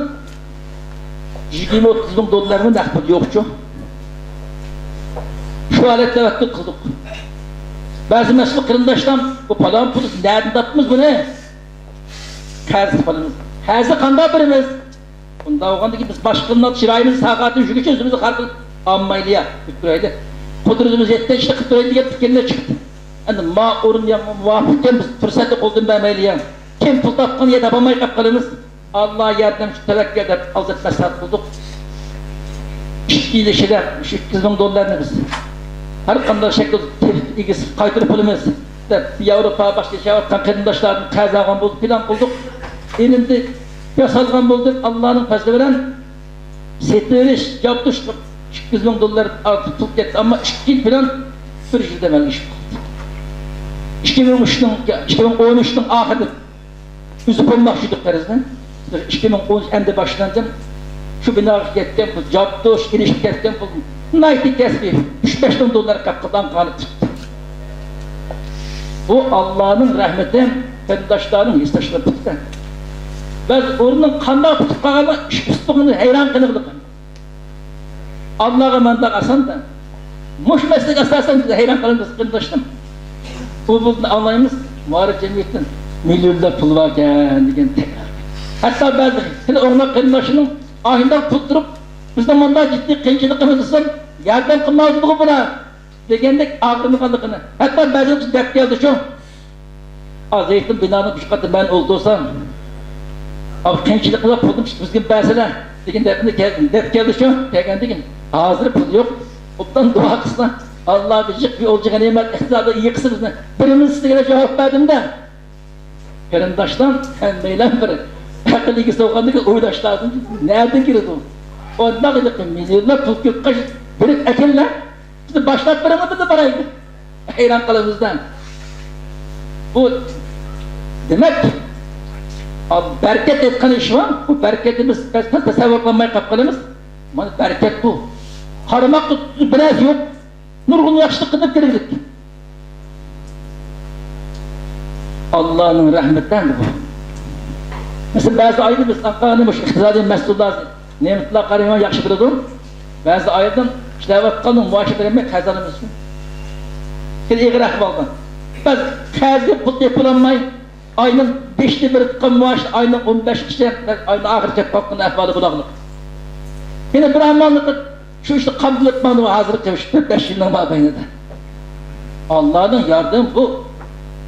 يىگىرمە ئوتتۇز مىڭ دوللارمۇ نەق پۇل يوقچۇ. شۇ ھالەتتە تەۋەككۈل قىلدۇق. بەزى مەسئۇل قېرىنداشلار، بۇ پالان پۇلنى نەدىن تاپتىمىز بۇنى؟ قەرز قىلىمىز. قەرزنى قانداق بېرىمىز؟ ئۇنداق بولغاندىكىن بىز باشقىلارنىڭ چىرايىمىزنى ساقايتىپ يۈرگۈچە ئۆزىمىزنى خار قىلىپ ئالمايلى يا، كۆتۈرەيلى. قۇدرىتىمىز يەتكەن ئىشنى قىلىپ تۇرايلى دېگەن پىكىرلەر چىقتى. ئەمدى ما ئورۇن يا مۇۋاپىقكەن بىز پۇرسەتنى قولدىن بەرمەيلى يا. كىم پۇل تاپقان يەردە تاپالماي قاپ قالىمىز. ئاللا ياردەمچى تەۋەككەل دەپ ئالدىن مەسلىھەت قىلدۇق. ئىككى يىل ئىچىدە شۇ ئىككى يۈز مىڭ دوللارنى بىز ھەر قانداق شەكىلدە تېپىپ ئىگىسىگە قايتۇرۇپ بولىمىز دەپ، ياۋروپا باشقا ياشاۋاتقان قېرىنداشلاردىن قەرز ئالغان بولدۇق، پىلان قىلدۇق. ئېلىمدە ياسالغان بولدۇم، ئاللانىڭ پەزلى بىلەن سېتىۋېلىش، ياپتۇرۇشقا ئىككى يۈز مىڭ دوللار ئارتۇق پۇل كەتتى، ئەمما ئىككى يىل بىلەن بىر يىلدا مەلگە ئىش بولدى. ئىككى مىڭ ئۈچنىڭ، ئىككى مىڭ ئون ئۈچنىڭ ئاخىرىدا ئۈزۈپ بولماقچى ئىدۇق قەرزنى. ئىككى مىڭ ئون ئۈچ ئەمدى باشلاندىم. شۇ بىناغا كەتكەن پۇل، ياپتۇرۇش، ئېلىشقا كەتكەن پۇل ناھايىتى كەسپىي، ئۈچ بەش مىڭ دوللار قاپقىدان قالىپ تۇرۇپتۇ. بۇ ئاللانىڭ رەھمىتى، قېرىنداشلارنىڭ ھېسداشلىرى تۇتسا. بەزى ئورنىنىڭ قانداق تۇتۇپ قالغانلىقى ئىش ئۇستىغىنى ھەيران قېلىۋاتىدۇ. ئاللاغا مانداق ئاساندا. مۇشۇ مەسىلىگە ئاساسەن بىز ھەيران قالىمىز، قېرىنداشلىرىم. بۇ بۇلدىن ئاڭلايمىز، مائارىپ جەمئىيىتىدىن مىليونلار پۇل باركەن دېگەن تەكرار. ھەتتا بەزى خېلى ئوڭلار قېرىنداشلىرىنىڭ ئاھىنداق پۇل تۇرۇپ، بىزنىڭ مۇنداق جىددىي قىيىنچىلىقىمىز بولسا، ياردەم قىلمايدىغۇ بۇلار. دېگەندەك ئاغرىنغانلىقىنى، ھەتتا بەزىلەر دەپ كەلدى شۇ. ئا، زەيتۇن بىنانىڭ ئۈچ قاتى مەن ئولتۇرسام، ئا، قىيىنچىلىقىدا پۇلنى بىزگە بەرسىلە دېگەن دەپنى كەل-، دەپ كەلدى شۇ. كەلگەندىكىن ھازىر پۇل يوق. ئوبدان دۇئا قىلسا، ئاللا بىزگە بىر ئولجا غەنىيمەت ئىقتىسادى ئىگىسى بىزنى بىرىمىز سىزگە جاۋاب بەردىم-دە. قېرىنداشلار، ھەممەيلەن بىر ئەقىل ئىگىسى بولغاندىكىن ئويلاش لازىم. نەدىن كېلىدۇ؟ ئۇنداق مىليونلار پۇل كۆپ قاش بېرىپ ئەكەللە. بىزنى باشلاپ بېرىڭلار، بىز بارايلى. ھەيران قالىمىز-دە. بۇ، دېمەك، بەرىكەت ئېيتقان ئىش بار. بۇ بەرىكەتنى بىز، بىز تەسەۋۋۇر قىلالماي قاپ قالىمىز. مانا بەرىكەت بۇ. قارىماققا بىر نەرسە يوق. نۇرغۇن ياخشىلىق قىلىپ كىرگۈلۈك. ئاللانىڭ رەھمىتىدىن بۇ. مەسىلەن، بەزى ئايدا بىز ئاقارنى مۇشۇ ئىقتىسادىي مەسئۇللار نېمىتلار قارىماي ياخشى بىلىدۇ. بەزى ئايدىن ئىشلەۋاتقاننىڭ مائاشى بېرەلمەي قەرز ئالىمىز. خېلى ئېغىر ئەھۋالدا. بەزى قەرزگە پۇل تېپىلالماي، ئاينىڭ بېشىدا بېرىدىغان مائاش ئاينىڭ ئون بەشىگىچە، ئاينىڭ ئاخىرىغىچە قالغان ئەھۋالى بۇلاقلىق. يەنە بىر ئامانلىق شۇ ئىشنى قامدىلىپ ماڭىدۇ ھازىرقى شۇ تۆت بەش يىلنىڭ مابەينىدە. ئاللانىڭ ياردىمى بۇ.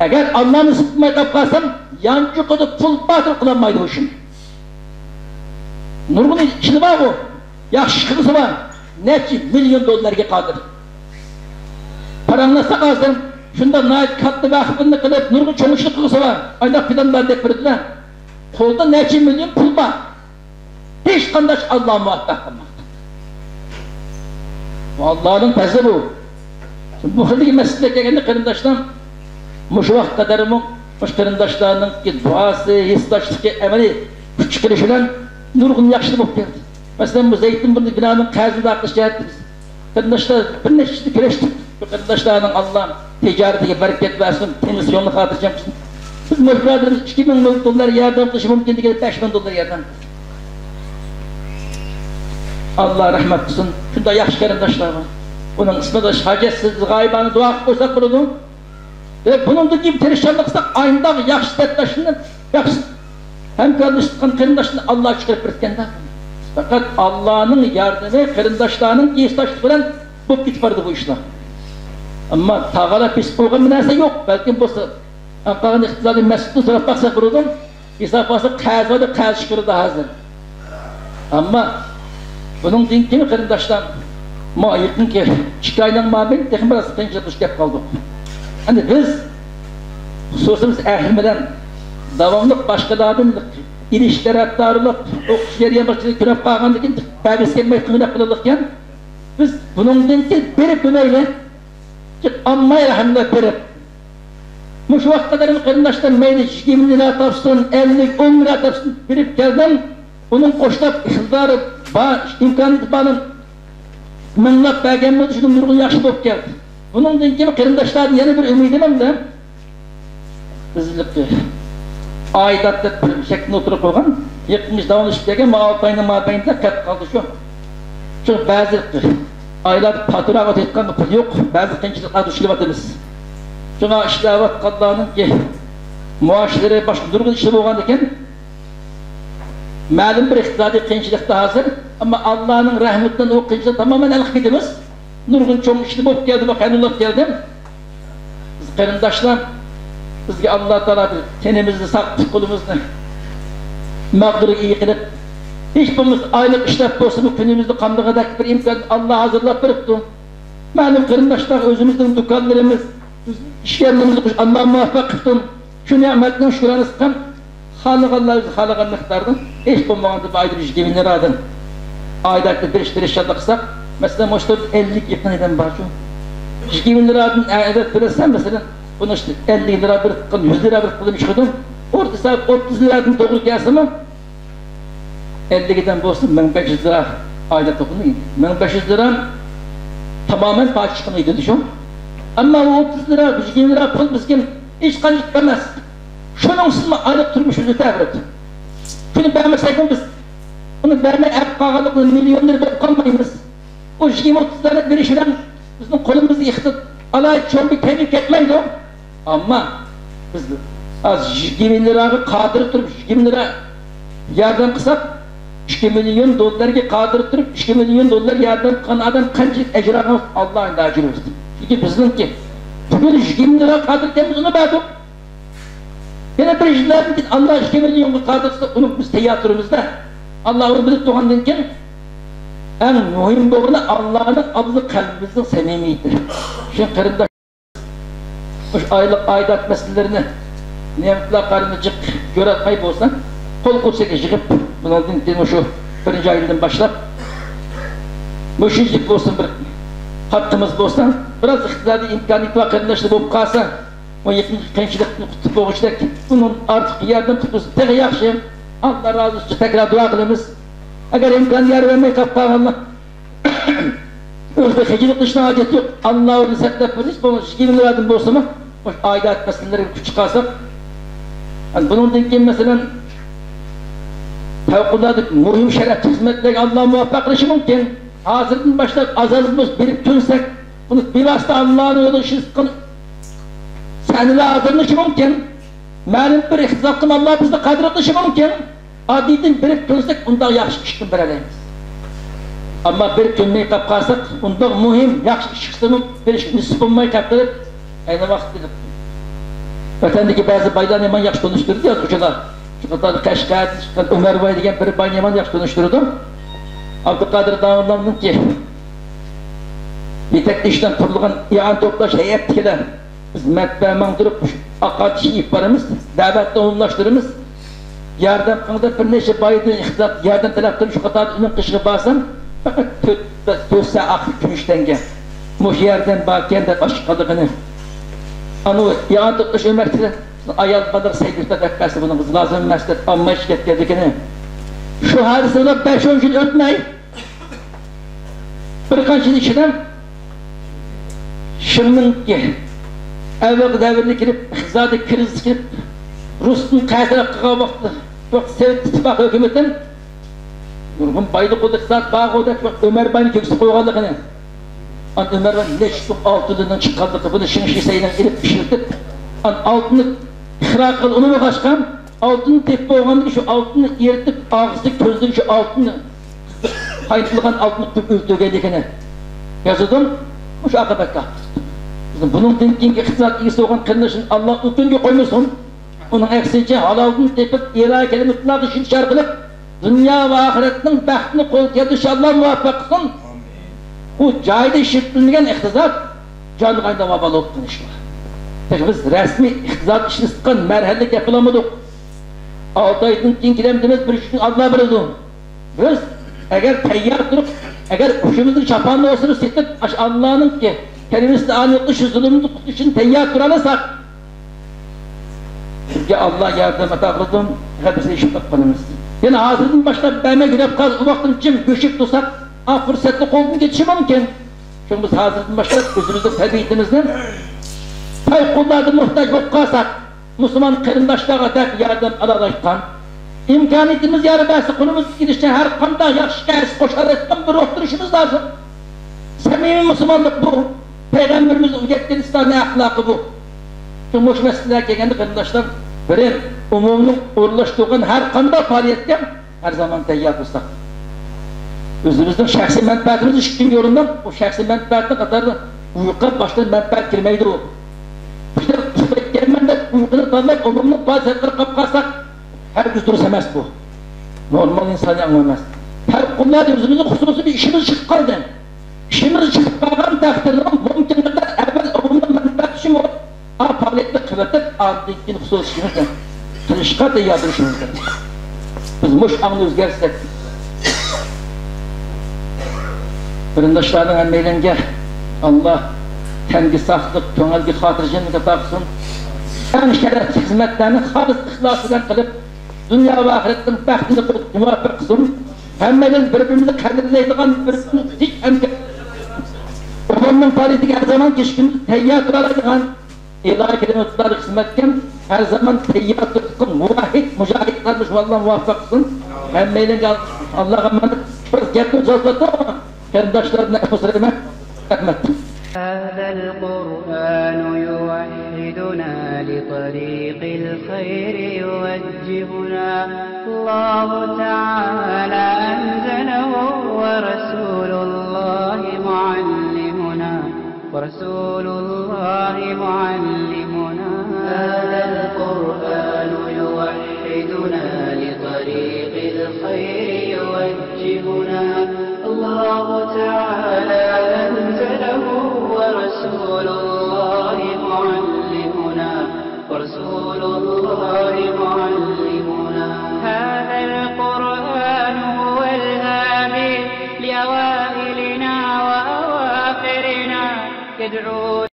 ئەگەر ئاللا نېسىپ قىلماي قاپ قالسام، يانچۇقىدا پۇل بار تۇرۇپ قىلالمايدۇ بۇ ئىشنى. نۇرغۇن ئىشلىرى بار بۇ. ياخشى ئىشلىرى بار. نەچچە مىليون دوللارغا قادىر. پاراڭلاشساق ھازىر شۇنداق ناھايىتى كاتتا ۋەقىپنى قىلىپ، نۇرغۇن چوڭ ئىشنى قىلغۇسى بار. ئانداق پىلانلار دەپ بېرىدىلە. قولدا نەچچە مىليون پۇل بار. ھېچقانداق ئاللا مۇۋەپپەق قىلماقتا. بۇ ئاللانىڭ پەزلى بۇ. بۇ خىلدىكى مەسىلىگە كەلگەندە، قېرىنداشلار، مۇشۇ ۋاقىتقا قەدەرمۇ مۇشۇ قېرىنداشلارنىڭكى دۇئاسى، ھېسداشلىقى، ئەمەلىي كۈچ چىقىرىشى بىلەن نۇرغۇن ياخشىلىق بولۇپ كەلدى. مەسىلەن، بۇ زەيتۇن بۇنى بىنانىڭ قەرزىنى ئادا قىلىش جەھەتتە بىز قېرىنداشلار بىر نەچچە يىل كۈرەشتۇق. بۇ قېرىنداشلارنىڭ ئاللا تىجارىتىگە بەرىكەت بەرسۇن، تېنىسى يولىنى خاتىرجەم قىلسۇن. بىز مۇشۇ بۇرادىرىمىز ئىككى مىڭ دوللار ياردەم قىلىشى مۇمكىن دېگەن بەش مىڭ دوللار ياردەم قىلدى. ئاللا رەھمەت قىلسۇن. شۇنداق ياخشى قېرىنداشلار بار. ئۇنىڭ ئىسمىدا ھاجەتسىز غايىبانە دۇئا قىلىپ قويساق بولىدۇ. ۋە بۇنىڭدىن كېيىن تىرىشچانلىق قىلساق، ئاينداق ياخشى سەپداشنى، ياخشى ھەمكارلىشىدىغان قېرىنداشنى ئاللا چىقىرىپ بېرىدىكەن-دە. پەقەت ئاللانىڭ ياردىمى، قېرىنداشلارنىڭ ھېسداشلىقى بىلەن بولۇپ كېتىپ بارىدۇ بۇ ئىشلار. ئەمما تاغالا بېسىپ قويغان بىر نەرسە يوق. بەلكىم بولسا، ئەنقەرەنىڭ ئىقتىسادىي مەسئۇلىدىن سوراپ باقساق بولىدۇ. ھېساب قىلسا قەرز بار، قەرز چىقىرىدۇ ھازىر. ئەمما بۇنىڭدىن كېيىن قېرىنداشلار، ما يېقىنقى ئىككى ئاينىڭ مابەينىدە تېخىمۇ بىراز قىيىنچىلىق دۇچ كەپ قالدۇق. ئەمدى بىز، خۇسۇسىي بىز ئەھلى بىلەن داۋاملىق باشقىلاردىن ئېلىش تەرەپدارلىق، ئوقۇش جەريانى باشقىلارغا كۆرۈپ قالغاندىن كېيىن بەرگۈسى كەلمەي قىيناپ قېلىدىكەن. بىز بۇنىڭدىن كېيىن بېرىپ بىلمەيلى. ئامماي رەھمىدە بېرىپ، مۇشۇ ۋاقىتقا قەدەر قېرىنداشلار مەيلى يىگىرمە لىرا تاپسۇن، ئەللىك، ئون لىرا تاپسۇن، بېرىپ كەلدىم. ئۇنىڭ قوشلاپ ئىقتىدارى بار، ئىمكانىيىتى بارنى مىڭلاپ بەرگەن بولسا، شۇنىڭ نۇرغۇن ياخشى بولۇپ كەلدى. بۇنىڭدىن كېيىن قېرىنداشلاردىن يەنە بىر ئۈمىدىم ھەمدە بىزلىقى ئائىدات دەپ بىر شەكىلنى ئوتتۇرىغا قويغان. يېقىنقى داۋاملىشىپ كەلگەن بۇ ئالتە ئاينىڭ مابەينىدە قېلىپ قالدى شۇ. شۇ بەزى ئائىلىلەردە پاتراق ئۆتۈۋاتقان پۇل يوق، بەزى قىيىنچىلىقلارغا دۇچ كېلىۋاتىمىز. شۇڭا ئىشلەۋاتقانلارنىڭكى مائاشلىرى، باشقا نۇرغۇن ئىشلار بولغاندىكىن، مەلۇم بىر ئىقتىسادىي قىيىنچىلىقتا ھازىر، ئەمما ئاللانىڭ رەھمىتىدىن ئۇ قىيىنچىلىق تامامەن ھەل قىلىپ كېتىمىز. نۇرغۇن چوڭ ئىشنى بولۇپ كەلدى، بۇ قانۇنلاپ كەلدى. بىز قېرىنداشلار، بىزگە ئاللا تائالا بىر تېنىمىزنى ساقلاپ، قولىمىزنى مەقدۇرغا ئىگە قىلىپ، ھېچ بولمىسا ئايلىق ئىشلەپ بولسىمۇ كۈنىمىزنى قامدىغۇدەك بىر ئىمكان ئاللا ھازىرلاپ بېرىپتۇ. مەلۇم قېرىنداشلار، ئۆزىمىزنىڭ دۇكانلىرىمىز، بىز ئىش يەرلىرىمىزنى قۇرۇش، ئاللا مۇۋەپپەق قىلىپتۇ. شۇ نېمەتنىڭ شۈكرانىسى قىلىپ، خالىغانلار ئۆزى خالىغان مىقداردا، ھېچ بولمىغاندا بىر ئايدا بىر يىگىرمە لىرادىن ئايدا بىر ئىش تىرىشچانلىق قىلساق، مەسىلەن، مۇشۇ تۆت يۈز ئەللىك يېقىن ئادەم بارچۇ؟ يىگىرمە لىرادىن ئەدەپ تۆلەتسە، مەسىلەن، بۇنى ئىشتە ئەللىك لىرا بىر قىلغان، يۈز لىرا بىر قىلغان ئىش قىلدىم. ئورتىسى ئوتتۇز لىرادىن توغرا كەلسىمۇ، ئەللىك ئادەم بولسا، مىڭ بەش يۈز لىرا ئايدا توقۇنىدۇ. مىڭ بەش يۈز لىرا تامامەن پاچىق چىقمايدۇ شۇ. ئەمما ئۇ ئوتتۇز لىرا، يۈز يىگىرمە لىرا پۇل بىزگە ھېچقانچە ئەمەس. شۇنىڭسىزمۇ ئايلىق تۇرمۇشىمىز ئۆتەۋېرىدۇ. شۇنى بەرمىسەكمۇ بىز ئۇنى بەرمەي ئەپ قالغانلىقىنى مىليونېر بولۇپ قالمايمىز. ئۇ يىگىرمە ئوتتۇز دانە بېرىش بىلەن بىزنىڭ قولىمىزدا ئىقتىساد ئالاھىدە چوڭ بىر كەينىگە كەتمەيدۇ. ئەمما بىز ھازىر يىگىرمە لىراغا قادىر تۇرۇپ، يىگىرمە لىرا ياردەم قىلساق، ئىككى مىليون دوللارغا قادىر تۇرۇپ، ئىككى مىليون دوللار ياردەم قىلغان ئادەم قانچىلىك ئەجىر ئالغان، ئاللا ئەندى ئەجرى بەرسۇن. چۈنكى بىزنىڭكى بۈگۈن يىگىرمە لىرا قادىر ئىكەنمىز، ئۇنى بەردۇق. يەنە بىر يىللاردىن كېيىن ئاللا ئىككى مىليونغا قادىر قىلسا، ئۇنى بىز تەييار تۇرىمىز-دە. ئاللا ئۇنى بىلىپ تۇرغاندىن كېيىن، ئەڭ مۇھىم بولغىنى ئاللانىڭ ئالدىدا قەلبىمىزنىڭ سەمىمىيىتى. شۇ قېرىنداش، مۇشۇ ئايلىق ئائىدات مەسىلىلىرىنى نېمىتلا قارىنى جىق جۆرەتمەي بولسا، قول كۆرسەك يىغىپ، بۇنىڭدىن كېيىن مۇشۇ بىرىنچى ئايدىن باشلاپ، مۇشۇ يىل بولسۇن بىر قاتقىمىز بولسا، بىراز ئىقتىسادىي ئىمكانىيىتى بار قېرىنداشلار بولۇپ قالسا، ئۇ يېقىنقى قىيىنچىلىقتىن قۇتۇلۇپ بولغۇچىدەك، ئۇنىڭ ئارتۇق ياردەم قىلىپ تۇرسا تېخى ياخشى. ئاللا رازى بولسۇن، تەكرار دۇئا قىلىمىز. ئەگەر ئىمكان يار بەرمەي قاپ قالغانلار، ئۆزى خىجىللىق قىلىشنىڭ ھاجىتى يوق. ئاللا ئۆزى سەپلەپ بېرىش، بۇ يىگىرمە لىرادىن بولسىمۇ، مۇشۇ ئائىدات مەسىلىلىرىگە كۈچ چىقارساق، بۇنىڭدىن كېيىن، مەسىلەن، پەۋقۇلئاددە مۇھىم شەرەپلىك خىزمەتلەرگە ئاللا مۇۋەپپەق قىلىشى مۇمكىن. ھازىردىن باشلاپ ئاز-ئاز بولسا بېرىپ كۆنسەك، بۇنى بىۋاسىتە ئاللانىڭ يولىدا ئىش قىلىپ سەھنىلەر ھازىرلىنىشى مۇمكىن. مەلۇم بىر ئىختىساسقىمۇ ئاللا بىزنى قادىر قىلىشى مۇمكىن. ئاددىيدىن بېرىپ كۆنسەك، ئۇنداق ياخشى ئىشتىن بېرەلەيمىز. ئەمما بېرىپ كۆنمەي قاپ قالساق، ئۇنداق مۇھىم ياخشى ئىش چىقسىمۇ، بېرىش نېسىپ بولماي قاپ قېلىپ، ئەينى ۋاقىتتا ۋەتەندىكى بەزى بايلارنى يامان ياخشى تونۇشتۇردى يازغۇچىلار. شۇ قاتاردا قەشقەردىن چىققان ئۆمەرباي دېگەن بىر باينى يامان ياخشى تونۇشتۇرىدۇ. ئابدۇقادىر داۋۇللامنىڭكى يېتەكلىشىدە قۇرۇلغان ئىئانە توپلاش ھەيئەتتىكىلەر، بىز مەتبەئە ماڭدۇرۇپ، ئاقارتىش ئېلىپ بارىمىز، دەۋەتنى ئومۇملاشتۇرىمىز. ياردەم قىلىڭ دەپ بىر نەچچە بايدىن ئىقتىساد ياردەم تەلەپ قىلىپ، شۇ قاتاردا ئۆينىڭ قېشىغا بارسام، پەقەت تۆت، تۆت سەت ئاق كۈمۈش تەڭگە. مۇشۇ ياردەم باركەن دەپ ئاشۇ قىلغىنى. ئانۇ ياغان توپلاش ئۆمەكتە ئايال بالىلار سەيدىرتە دەپ بەرسە، بۇنىڭغا لازىم ئەمەس دەپ ئالماي چىقىپ كەتكەنلىكىنى. شۇ ھادىسىدىن بەش ئون يىل ئۆتمەي، بىر قانچە يىل ئىچىدە شىڭنىڭكى ئەۋۋەلقى دەۋرىدە كېلىپ، ئىقتىسادىي كىرىزىس كېلىپ، رۇستىن قەرز تەلەپ قىلغان ۋاقتىدا، بۇ سوۋېت ئىتتىپاقى ھۆكۈمىتىدىن نۇرغۇن بايلىق بولدى، ئىقتىساد بارغۇ دەپ، ئۆمەرباينى كۆكسىگە قويغانلىقىنى، ئانا ئۆمەرباي نەچچە چوڭ ئالتۇننىڭ چىققانلىقى، بۇنى شېڭ شىسەينىڭ ئېلىپ ئىشلىتىپ، ئانا ئالتۇننى ئىقرار قىلىپ ئۇنى بولغاچقا، ئالتۇننى تېپىپ بولغاندىن كېيىن شۇ ئالتۇننى ئېرىتىپ، ئاغزىدىكى كۆزىدىن شۇ ئالتۇننى، قاينىتىلغان ئالتۇننى تۆ-، ئۆلتۈرگەنلىكىنى يازىدۇ. مۇشۇ ئاقىۋەتكە ئاپىرىپتۇ. بۇنىڭدىن كېيىنكى ئىقتىساد ئىگىسى بولغان قېرىنداشلىرىمىز ئاللا ئۆكۈنگە قويمىسۇن. ئۇنىڭ ئەكسىچە، ھالالدىن تېپىپ، ئىلاھىي كەلىمىتۇللاھقا شۈكۈر قىلىپ، دۇنيا ۋە ئاخىرەتنىڭ بەختىنى قولغا كەلتۈرۈشكە ئاللا مۇۋەپپەق قىلسۇن. بۇ جايىدا ئىشلىتىلمىگەن ئىقتىساد جانغا ئايلىنىپ ۋابال بولۇپ قېلىشى بار. تېخى بىز رەسمىي ئىقتىساد ئىشلىتىۋاتقان مەرھەلىگە كەپ قىلالمىدۇق. ئالتە ئايدىن كېيىن كېلەمدىمىز، بىر ئىشنى ئاللا بىلىدۇ. بىز ئەگەر تەييار تۇرۇپ، ئەگەر ئۇشىمىزنىڭ چاپاننى ئوسۇرۇپ سېتىپ، ئاشۇ ئاللانىڭ كەلىمىسىنى ئاڭلىتىپ، شۇ زۇلۇمدىن قۇتۇلۇش ئۈچۈن تەييار تۇرالىساق، بىزگە ئاللا ياردەم ئاتا قىلىدۇ، غەلىبىسىنى ئىشلەپ قالىمىز. يەنە ھازىردىن باشلاپ بەرمەي يۈرەپ قالسا، ئۇ ۋاقىتتىن چىم گۆشۈپ تۇرساق، ئا پۇرسەتنى قولدىن كېتىشى مۇمكىن. شۇڭا بىز ھازىردىن باشلاپ ئۆزىمىزنىڭ تەبىئىتىمىزنى پەۋقۇلئاددە موھتاج بولۇپ قالساق، مۇسۇلمان قېرىنداشلارغا دەپ ياردەم ئالالايدىغان، ئىمكانىيىتىمىز يار بەرسە، قولىمىزدىن كېلىشىچە ھەر قانداق ياخشى ئىشقا ھەسسە قوشالايدىغان بىر روھ تۇرۇشىمىز لازىم. سەمىمىي مۇسۇلمانلىق بۇ. پەيغەمبىرىمىز ئۆگەتكەن ئىسلامنىڭ ئەخلاقى بۇ. شۇڭا مۇشۇ مەسىلىلەرگە كەلگەندە، قېرىنداشلار، بىرىن، ئومۇمنىڭ ئورۇنلاشتۇرغان ھەر قانداق پائالىيەتكە ھەر زامان تەييار تۇرساق، ئۆزىمىزنىڭ شەخسىي مەنپەئەتىمىز ئىككىنچى ئورۇندا، ئۇ شەخسىي مەنپەئەتنىڭ قاتارىدا ئۇيقۇ باشقا مەنپەئەت كىرمەيدۇ. بىر ئۇخلاپ كەتكەنمەن دەپ ئۇيقۇنى تاللاپ، ئومۇمنىڭ پائالىيەتلىرىگە قاپ قالساق، ھەرگىز دۇرۇس ئەمەس بۇ. نورمال ئىنسانىي ئاڭلام ئەمەس. پەۋقۇلئاددە ئۆزىمىزنىڭ خۇسۇسىي بىر ئىشىمىز چىقىپ قالدى. ئىشىمىز چىقىپ قالغان تەقدىردە مۇمكىن قەدەر ئەۋۋەل ئومۇمنىڭ مەنپەئەتى ئۈچۈن بۇ پائالىيەتنى قىلىۋېتىپ، ئاندىن كېيىن خۇسۇسىي ئىشىمىزنى قىلىشىمىز ئىشقا تەييار تۇرۇشىمىز كېرەك. بىز مۇشۇ ئاڭنى ئۆزگەرتسەك، قېرىنداشلارنىڭ ھەممەيلەنگە ئاللا تەنگە ساقلىق، كۆڭۈلگە خاتىرجەملىك ئاتا قىلسۇن. ئەڭ شەرەپلىك خىزمەتلەرنى خالىس ئىخلاس بىلەن قىلىپ، دۇنيا ۋە ئاخىرەتنىڭ بەختىنى قىلىپ مۇۋەپپەق قىلسۇن. ھەممەيلەن بىر-بىرىمىزنى قەدىرلەيدىغان، بىر-بىرىمىزنى تىك ھەمكار، ئومۇمنىڭ پائالىيىتىگە ھەر زامان كېچە-كۈندۈز تەييار تۇرالايدىغان، ئىلاھىي كەرىم ئىقتىدارلىق خىزمەتكەن، ھەر زامان تەييار تۇرۇشقا مۇۋەھھىد مۇجاھىد قېرىنداش ئاللا مۇۋەپپەق قىلسۇن. ھەممەيلەنگە ئاللاغا ئامانەت. بىر گەپنى ئۇزارتىۋاتىمەن، قېرىنداشلاردىن ئەپۇ سورايمەن. رەھمەت. هذا القرآن يوحدنا لطريق الخير يوجهنا. الله تعالى أنزله ورسول الله معلمنا. ورسول الله معلمنا. هذا القرآن يوحدنا لطريق الخير يوجهنا. الله تعالى أنزله ورسول الله معلمنا. ورسول الله معلمنا. هذا القرآن هو الهادي لأوائلنا وأواخرنا. يدعو